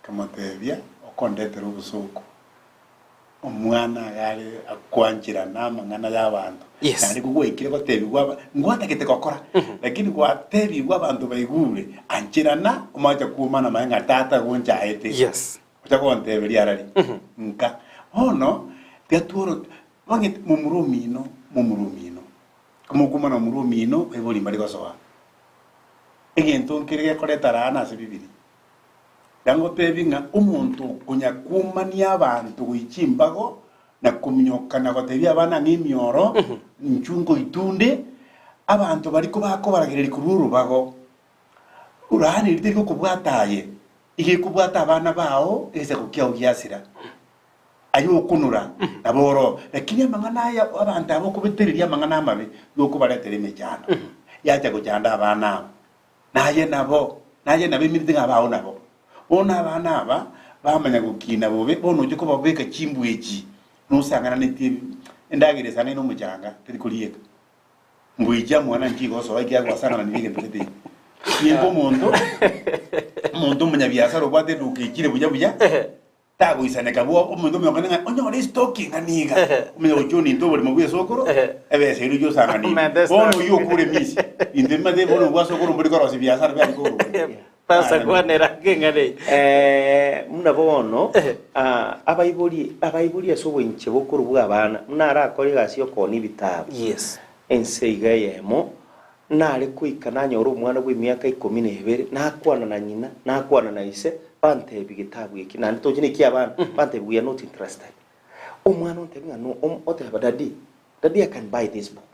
S4: Nkamotebia, Okondetera obosooku. Omwana iga are akwancherana amang'ana y'abanto.
S2: Yes.
S4: Naende kogwaikire gotebigwa aba, ngwatagete gokora, lakini gwatebigwa abanto baigure, ancherana, omache kwomana amaye ng'a tata gonchaete.
S2: Yes.
S4: Ocha gonteberia arari, Nka. Bono tiga tworo bang'ete momura omino, momura omino. Komokumana momura omino, baibori mbari gosoa. Egento nkere gekoreta laana ase Bibiri. Tiga ngotebi ng'a omonto okonya kwomania abanto goichia embago na kominyoka na gotebia abana ng'a emioro, inchu nkoitunde, abanto baria kobakobaragereria korwa orobago, laana eria teri gokobwata aye. Iga ekobwata abana bao egesaku kiao giasira, aye okonora nabo oro. Lakini amang'ana aya abanto aba okobetereria amang'ana amabe, nigo okobaretera emechando, yacha gochanda abana aba, naye nabo. Naye nabemerete ng'a abao nabo. Bono abana aba bamanya gokina bobe, bono oche kobabeka chimbwa echi, nosang'ananetie endagera esang'aine omochanga, teri korieka. Mbwa echi amwana nchigosoa ekiagera gwasang'ananirie egento gete iga. Ninka omonto, omonto omonyabiasara obwate eduka echire buya buya, Tagoisaneka bwo omonto omonyokani ng'a onyore estoki eng'ana iga, omanye gochia oninte oborimo bwa esokoro, ebesa eria ochia osang'ana ime.
S2: Omenta
S4: Bono
S2: estoki.
S4: oyio okure emisi, binto ebimate bono obwa sokoro mbori korosia biasara biare korwa ore.
S2: Pastor kwanera ng'eng'ana eye.
S3: Eh, muna bono ah, abaibori abaibori ase oboinche bokorwa bwa abana buna arakore egasi y'okoona ebitabu
S2: Yes.
S3: ense iga eyemo Nare goika nanyore omwana bw'emiaka ikomi na ebere, nakwana na ng'ina, nakwana na ise, bantebia getabu eki, naende tochi na eki'abana, bantebia we are not interested. Omwana ontebia ng'a no, om- oteba daddy, daddy I can buy this book.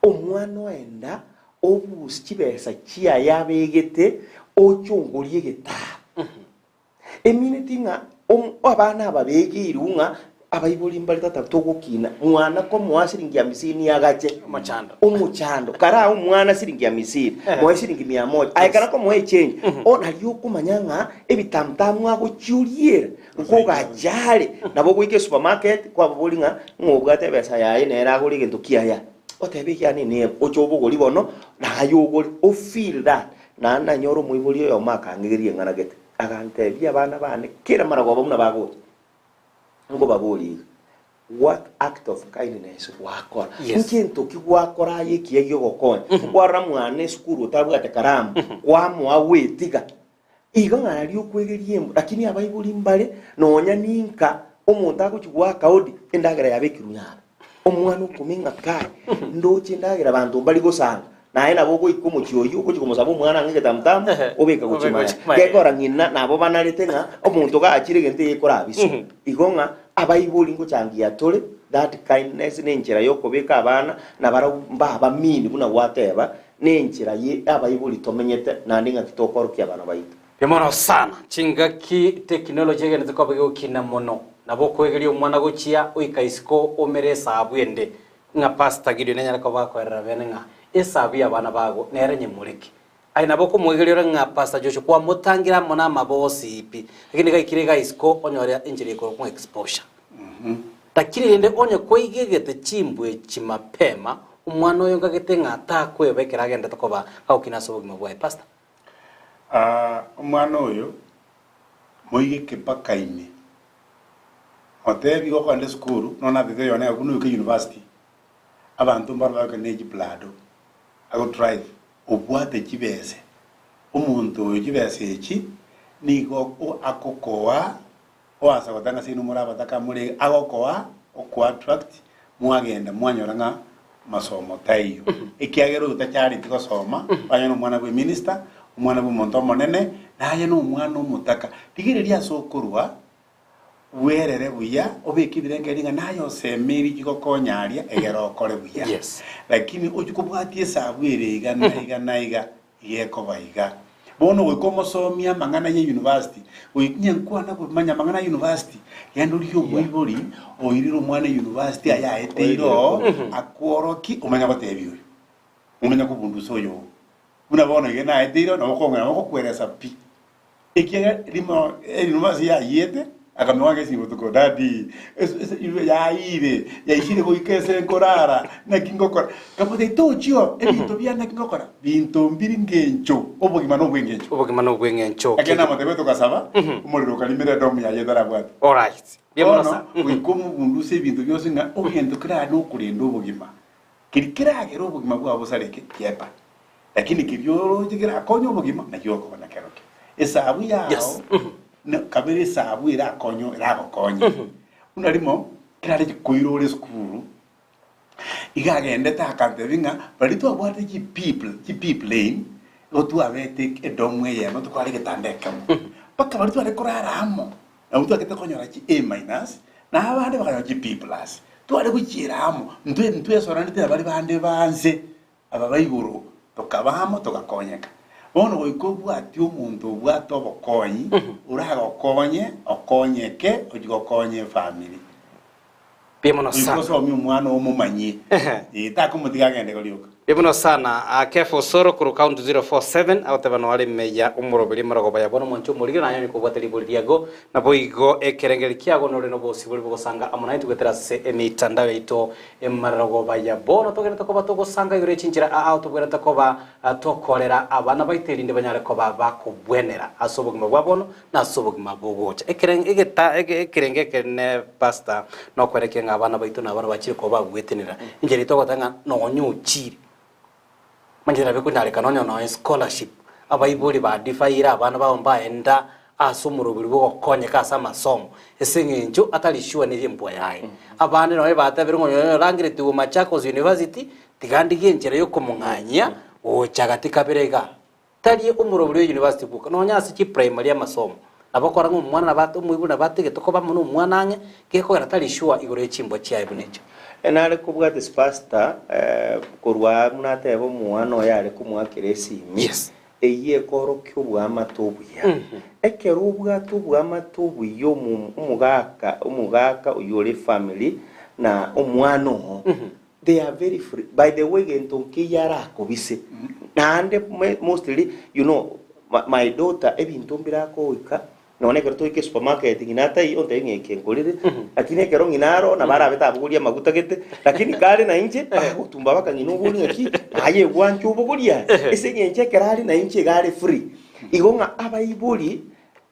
S3: Omwana oenda obusia chibesa chiaye abegete, oche ongorie egetabu. Emineti ng'a abana aba begeirwe ng'a abaibori mbare tata togokina, mwana komoa siringi hamisini agache
S2: Omochando.
S3: omochando karaa omwana siringi hamisini moe siringi mia moja aye kara komoa echange o nario okomanya ng'a ebitamutamu agochioriera nkogachare nabo ogoika esupermarket kwababori ng'a ng'a obwate ebesa yaye nere agore egento kiaya otebe ekiane neba oche obogori bono naye ogore o feel that Naende nanyora omoibori oyomo akang'egeria eng'ana gete, agantebia, Abana bane kera maragoba buna bagocha, nkobaboria iga, What act of kindness gwakora?
S2: Yes.
S3: Nkento ki gwakora aye ekiya giogokonya? Nkwarora mwana esukuru otabwate karamu, kwamoa gwetiga. Igo ng'a nario okwegeria embwa, lakini abaibori mbare nonya ninka omonto agochia goaka hodi, endagera yabekirwe nyaro. Omwana okomia ng'a kai, ndoche endagera abanto mbari gosanga, naye nabo ogoika omochie oyio ogochia komosaba omwana ang'e egetamutamu, obeka gochia
S2: Obeka
S3: maya.
S2: gochia maya.
S3: Gekora ng'ina nabo banarete ng'a omonto gachire egento egekorabiswa. Igo ng'a abaibori ngochangia tore that kindness na enchera ya okobeka abana nabarabwo mbabamini buna gwateba, na enchera ye abaibori tomenyete naende ng'aki tokorokia abana baito.
S2: Mono sana, chingaki technology egenete koba egokina mono. Nabo okoegeria omwana gochia oika isiko omere esabu ende ng'a Pastor Gideon anyare koba akoerera bene ng'a esabu y'abana bago nere nyemoreke. Aye nabo okomoegeria ore ng'a Pastor Joshua kwamotangire amo namabosi pi, lakini gaikire iga isiko onyore enchera ekorokwa ng'a exposure. Lakini rende onye kwaigegete chimbwa echi mapema, omwana oyo ngagete ng'a takweba ekero agendete koba gagokina ase obogima bwaye. Pastor.
S4: Aa, omwana oyo moigeke mpaka ime, motebi igo okogenda esukuru, nonya natete oyone iga buna oike university, abanto mbaro bagoika ne chiprado, ago drive, obwate chibese, omonto oyo chibesa echi, nigo o agokoa oansa goteba ng'a seino more abataka more iga, agokoa okoa attract, mwagenda mwanyora ng'a masomo taiyo. Ekiagera oyo tachareti gosoma, onye na omwana bwe minister, omwana bwa omonto omonene, naye na omwana omotaka. Rigereria ase okorwa, bwerere buya, obeke ebirengererio ng'a naye osemeiri chigokonya aria egere okore buya.
S2: Yes.
S4: Lakini ochie kobwatia esabu ere iga na iga na iga, iga ekoba iga. Bono goika omosomia amang'ana ye university, goika onye nkwana komanya amang'ana ya university, genda origie omoibori oirire omwana university aye aeteire oo, akworokie omanye gotebia oyo, omanye kobundusa oyo oo. Buna bono iga naeteire oo, nabo okong'ea nabo okokueresa pi. Ekiagera rimo university yayiete, akamenya goaka esimi botuko, daddy, ase ase iwe yayiire, yaisire goika ase nkorara, naki ngokora? Nkamotebia tochio, ebinto biane naki ngokora? Binto mbiri ngencho, obogima na obw'engencho.
S2: Obogima na obw'engencho.
S4: Ekero namotebia togasaba, omorero okarimera edomu yaye etarabwate.
S2: Alright. Mbuya mono
S4: Bono,
S2: sana.
S4: goika omobundusa ebinto bionsi ng'a ogento kerare nokorenda obogima. Keria keragere obogima bwao bosareke, kiepa. Lakini keria oroche kerakonye obogima, nakio okoba nakerokio. Esabu yao,
S2: Yes.
S4: ne- kabere esabu erakonye eragokonye. Buna rimo, kerare chikoira ore esukuru, iga agendete akantebia ng'a baria twabwate chi P chi P plane, igo twabete edomu eyemo tokwara egetanda ekemo. Mpaka baria tware korara amo, nabwo twagete konyora chi A minus, na abande bakanyora chi B plus. Tware gochiera amo, ntwe ntwesoranete na baria bande ba nse, aba ba igoro, tokaba amo togakonyeka. Bono goika obwatie omonto obwate obokonyi, oragokonye, okonyeke, ochie gokonya efamiri.
S2: Mbuya mono
S4: Goika
S2: sana.
S4: osomie omwana oo omomanyie,
S2: Ehe.
S4: eh, takomotiga agende igo rioka.
S2: Mbuya sana. Ah, Kefa Osoro korwa county 047 agoteba noare meya omoroberi marogoba ya bono mwanche omorigere naye onye kobwate ribori riago naboigo ekerengeri kiago nore nobosibori bogosanga amo naintwe goetera ase emitandao yaito emarogoba ya bono togenderete koba togosanga igoro ye chinchera aa tobwenerete koba tokorera abana baito erinde banyare koba bakobwenera ase obogima bwa bono na ase obogima bogocha. Ekereng egeta ege ekerenge ekenene pastor nokwerekia ng'a abana baito na abana bachire koba bagwetenera. Enchera eye togoteba ng'a nonye ochire, manyete nabo ekonyarekana onye noe scholarship, abaibori ba defer-ire abana babo mbaenda ase omoroberi bwa ogokonyeka ase amasomo, ase eng'encho atari sure nere embwa yaye. Abande nonye batebire ng'a onye orangeretigwe Machakos University, tiga ndigie enchera ya okomong'anyia gocha gati kabere igaa. Tari omorobori o university bwoka, nonya ase chiprimary amasomo. Nabo okora ng'a omwana nabo ate omoibori nabo ategete koba amo na omwana ang'e, gekogera tari sure igoro ye chimbwa chiaye buna echio.
S3: Nare kobwate spastor korwa buna ateba omwana oye are komoakera esimi,
S2: Yes.
S3: eyio ekorokia oboamate obuya. Ekero obwate oboamate obuya omo omogaka omogaka oyio ore efamily na omwana oo, They are very free by the way gento nkeiyo arakobise naende mostly you know my daughter ebinto mbire akoika nonye ekero toika esupermarket ng'ina ataiyo ontebie ng'a eke nkorire lakini ekero ng'ina aro nabo arabe tabogoria amaguta gete lakini kare na inche agotumba mpaka ng'ina oborie ng'aki aye gwancha obogorie aye ase eng'encho ekero are na inche iga are free igo ng'a abaibori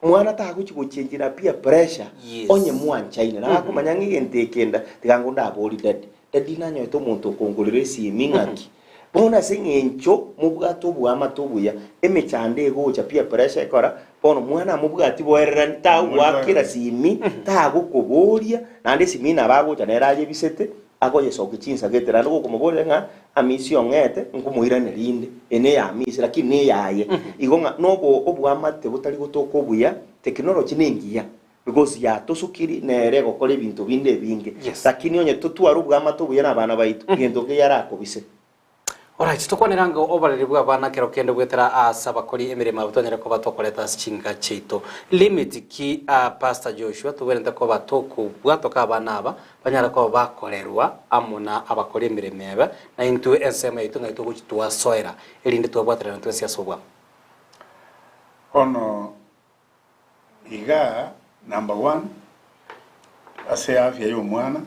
S3: Mwana tagochi gochenchera peer pressure
S2: Yes.
S3: onye mwanchaine nabo akomanya ng'a egento eke nda tiga ngo ndabori daddy, daddy nanyorete omonto okongorera esimi ng'aki. Bono ase eng'encho mobwate oboamate obuya, emechando egocha peer pressure ekora, bono mwana amobwati boererani tagoakera simi, tagokoboria, naende esimi nabo agocha nere ayebisete, agoyesokia chinsa gete naende gokomoboria ng'a Amisi ong'ete, nkomoiraneria inde, eye neya Amisi, lakini neyaye. Igo ng'a nobo oboamate botari gotoka obuya, technology nengiya, because yatosokiri nere egokora ebinto binde ebinge.
S2: Yes.
S3: Lakini onye totware oboamate obuya nabana baito, gento nkeiyo arakobise.
S2: Alright, tokwanere ange oboreri bwa abana kero kende goetera ase abakori emeremo abo twanyare koba tokoreta ase chinka chiaito. Limit ki Pastor Joshua tobwenerete koba tokobwatoka abana aba Banyare koba bakorerwa amo na abakori emeremo ebe, na intwe ensemo yaito ng'ai togochia twasoera, erinde twabwaterana twensi ase obwamo.
S4: Bono iga number one ase afya ya omwana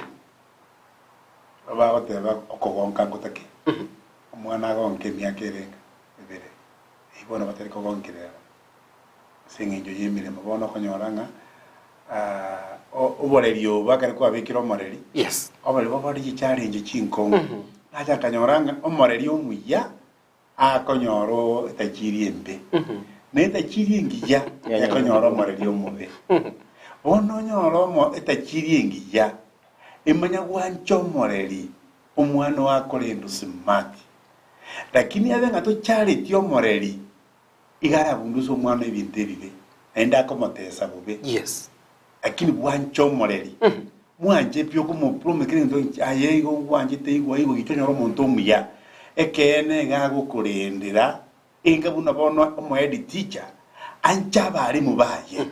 S4: bagoteba okogonka ngotake omwana agonke emiaka erenge ebere eywo bono batari kogonkerera ase eng'encho ya emeremo bono okonyora ng'a oboreri obo ekero kwabekire omoreri,
S2: Yes.
S4: oboreri bobore chichallenge chinkong'u. Nacha nkanyora ng'a omoreri omuya akonyora oo etachiri embe, na etachiri engiya ekonyora omoreri omobe. Bono onyore omo etachiri engiya, emanya gwancha omoreri omwana oo akorendwa smart, lakini abe ng'a tochareti omoreri. Iga arabunduse omwana ebinto ebibe, naende akomotesa bobe.
S2: Yes.
S4: Lakini bwanche omoreri, mwanche pi okomopromisa kera egento inche aye igo ngwanchete igwa igo gicha onyore omonto omuya. Ekeene iga agokorendera enga buna bono omohead teacher anche abalimu baye.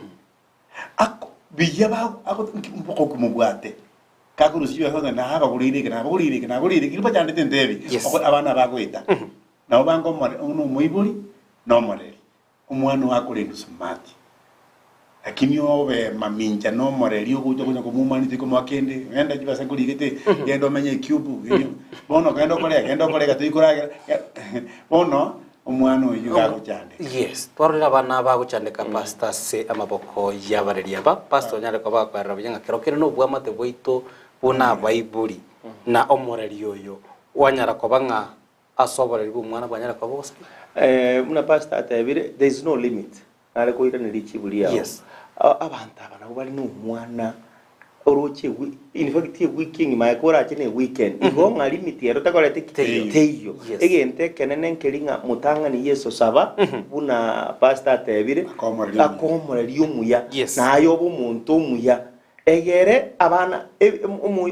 S4: Ako biya ba ako nki mbokoku mobwate. Kakorusia chibesa onye nabagoreire eke nabagoreire eke nagoreire eke, bachandete ntebi,
S2: Yes.
S4: oko abana bagoeta. Nabo bange omore buna omoibori na omoreri, omwana oo akorendwe smart. Lakini obe mamincha na omoreri ogocha konya komoumania komoa kende, genda chibesa nkorigete, genda omenye ecube, genda bono genda okore genda okore iga toikoragera, bono omwana oyio iga agochandeka.
S2: Yes, twarorire abana bagochandeka pastor ase amaboko y'abareri aba. Pastor onyare koba akoerera buya ng'a kero kere nobwamate bwaito buna abaibori na omoreri oyo, wanyara koba ng'a Ase oboreri bw'omwana bwanyare koba ogosareka.
S3: Buna pastor atebire, there is no limit. Nare koiraneria richibu riao.
S2: Yes.
S3: Abanto aba nabwo bare na omwana oroche ewi in fact ewiki engima aye korache na eweekend. Igo ng'a limit ero takoreti ki?
S2: Teiyo.
S3: Teiyo.
S2: Yes.
S3: Egento ekenene nkeri ng'a motang'ani Yeso saba buna pastor atebire,
S4: Akomoreri omuya.
S3: akomoreri omuya.
S2: Yes.
S3: Naye obe omonto omuya. Egere abana,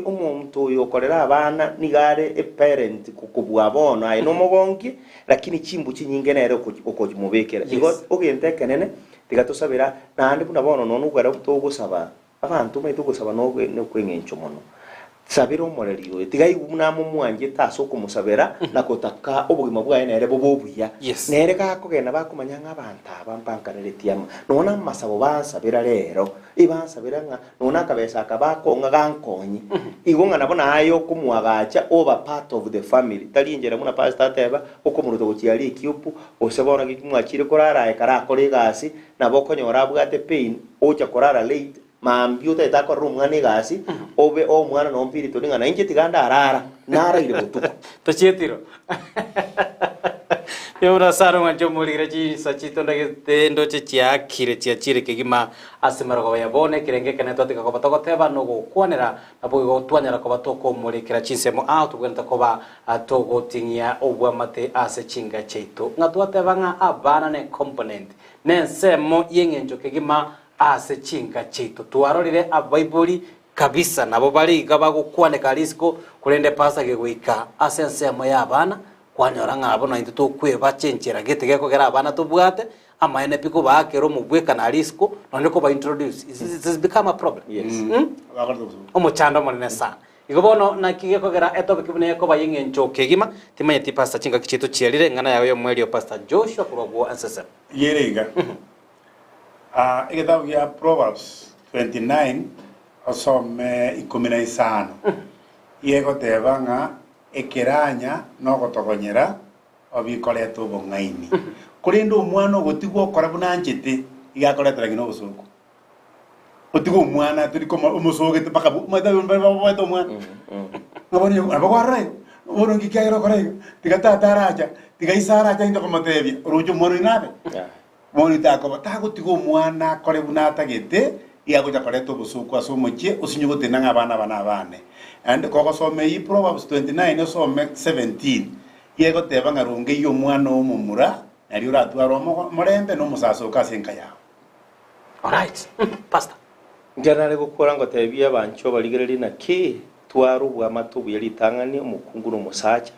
S3: omonto oyo okorera abana nigo are eparent kobua bono aye nomogonkie, lakini chimbu chinyinge nere okochimobekera. Igo ogento ekenene tiga tosabera naende buna bono nonya okogera togosaba, abanto omanyete ogosaba nokweng'encho mono. Sabera omoreri oyo, tiga aigwe buna amomwanchete ase okomosabera na gotaka obogima bwaye nere bobe obuya.
S2: Yes.
S3: Nere gakogenda bakomanya ng'a abanto aba mbankaneretie amo, nonya namasabo bansabera rero, ebansabera ng'a nonya akabesa aka bakong'a gankonye. Igo ng'a nabo naye okomoagacha oba part of the family, tari enchera buna pastor ateba, okomoruta gochia aria ekiopu, gose bono gaki mwachire korara aye karakore egasi, nabo okonyora abwate pain, ocha korara late, Mambia otagete akorere omwana egasi, obe omwana nompiri tori ng'a nainche tiga ndarara, naraire botuko.
S2: Tochietiro. Buna sana omwanche omorigire chinsa chitondagete ndoche chiakire chiachire kegima ase marogoba ya bono ekerenge ekenene twatiga koba togoteba nogokwanera naboigo twanyara koba tokomorekera chinsemo ao tobwenerete koba togoting'ia obwamate ase chinga chiaito ng'a twateba ng'a abana ne component nensemo yeng'encho kegima Ase chinka chiaito twarorire abaibori kabisa nabo bare iga bagokwaneka risiko, korende pastor gegoika ase ensemo y'abana kwanyora ng'a bono intwe tokweba chinchera gete gekogera abana tobwate amaene pi kobaakera omobwekano aria isiko nonye koba introduce it has become a problem
S3: Yes.
S2: Mm? Omochando omonene sana. Igo bono naki gekogera etopic buna ekoba y'eng'encho kegima timanyeti pastor chingaki chiaito chiarire eng'ana yago y'omoerio pastor Joshua korwa gwo ensesem.
S4: Yere iga. Aa, egetabu gia Proverbs 29 osome ikomi na isano, iga egoteba ng'a ekeranya na ogotogonyera obikoreta obong'aini, korende omwana ogotigwa okora buna anchete, iga akoretera ng'ina obosooku. Otige omwana tori komo omosogete mpaka bu omanyete abanto mbare baboete omwana, ng'a bono onye nabo kwarora igo, bono nki kiagera okora iga, tiga tata aracha, tiga ise aracha ng'ende komotebia, oroche omwana oyio nabe. Bono takoba tagotiga omwana akore buna atagete, iga agocha koreta obosooku ase omochie, osinye gotenena ng'a abana aba nabane. Naende kogosoma eyio Proverbs 29 osome 17, iga egoteba ng'a rongeyia omwana oo omomura, nario oratware omogo omorembe na omosasoka ase enka yao.
S2: Alright. Pastor.
S3: Inche nare gokora ngotebie abanchwa barigererie naki tware obwamate obuya ritang'ani omokungu na omosacha.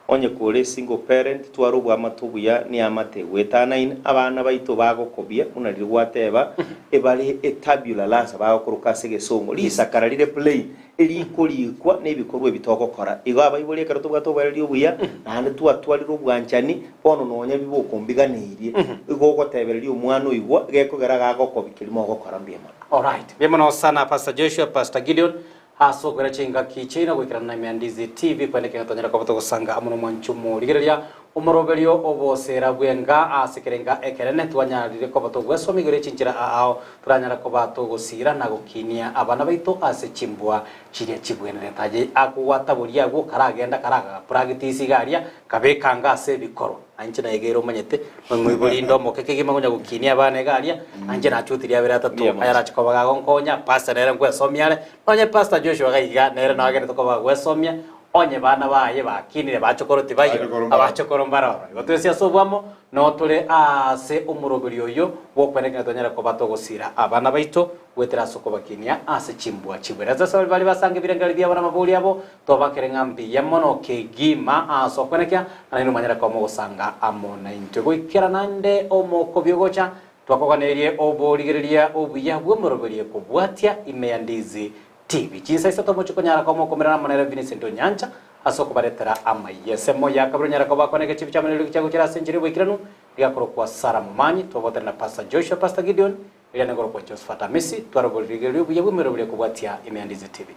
S3: Onye kore single parent tware obwamate obuya neamate egoetanaine abana baito bagokobia buna riria gwateba ebare etabula rasa bagokoroka ase egesongo risakara rire plain erikorikwa nebikorwa ebi togokora igo abaibori ekero tobwate oboereri obuya naende twatwarire obwanchani bono nonya bibokombiganeirie igo ogotebereria omwana oigwa gekogera gagokobia keria mogokora mbuya mono.
S2: Alright. Mbuya mono sana Pastor Joshua, Pastor Gideon, Ase okoira chingaki chiaino goikerana na Emeandizi TV kwende ekero tonyare koba togosanga amo nomwanchi omorigereria omoroberio oboseera bw'enga ase ekerenga ekenene twanyarire koba togwesomia igoro ye chinchera aao toranyare koba togosiira na gokinia abana baito ase chimbwa chiria chibwenerete. Aye akogwataboria agwo karagenda karaga practice iga aria kabekanga ase ebikorwa. Na inche naegeire omanyete, nomoibori inde omoke kegima konya gokinia abana iga aria, na inche nachutirie abere atato,
S3: Mbuya mono.
S2: aya arache koba gagonkonya, pastor nere nkwesomia are, nonye pastor Joshua iga iga nere nao agenderete koba gagwesomia, onye bana baye bakinire bachokoro tibaiyo,
S4: Abachokoro mbaroro.
S2: abachokoro mbaroro. Igo twensi ase obwamo, noo tore aase omoroberi oyio bw'okwenekera tonyare koba togosira abana baito goetera ase okobakinia ase chimbwa chibwere. Ase ase baria basange ebirengererio biabo na amabori abo, Tobakere ng'a mbuya mono kegima ase okwenekia, na naende omanyare koba mogosanga amo naintwe. Goikera naende omokobia ogocha, twakoganeirie oborigereria obuya bw'omoroberio kobwatia ime ya Ndizi TV. Chinsa isato mochie konyara koba mokomerana amo nere Vincent Onyancha ase okobaretera amayia. Ensemo ya kabere onyare koba akwaneke chibi chiamanyererio chiagochera ase enchera y'oboikeranu, rigakorokwa Sarah Momanyi, twabwatane na Pastor Joshua, Pastor Gideon, Eria negorokwa Josephat Amisi, tware oborigereria obuya bw'emeroberio kobwatia ime ya Ndizi TV.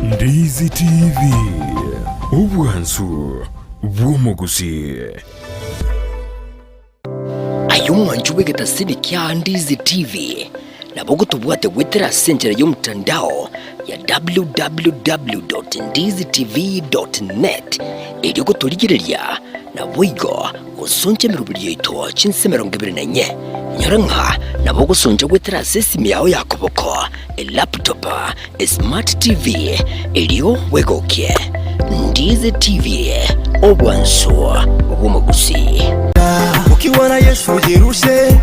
S1: Ndizi TV, obwansu bw'omogusii.
S5: Aye omwanchi bw'egetasini kia Ndizi TV, nabo ogotobwate goetera ase enchera y'omotandao ya www.ndizitv.net erio gotorigereria naboigo. gosoncha emeroberi yaito chinsa 24. Inyora ng'a nabo ogosoncha goetera ase esimi yao ya koboko, elaptop, esmart TV, erio bwegokie. Ndizi TV, obwansu bw'omogusii.
S6: Ukiwa na Yesu jirushe.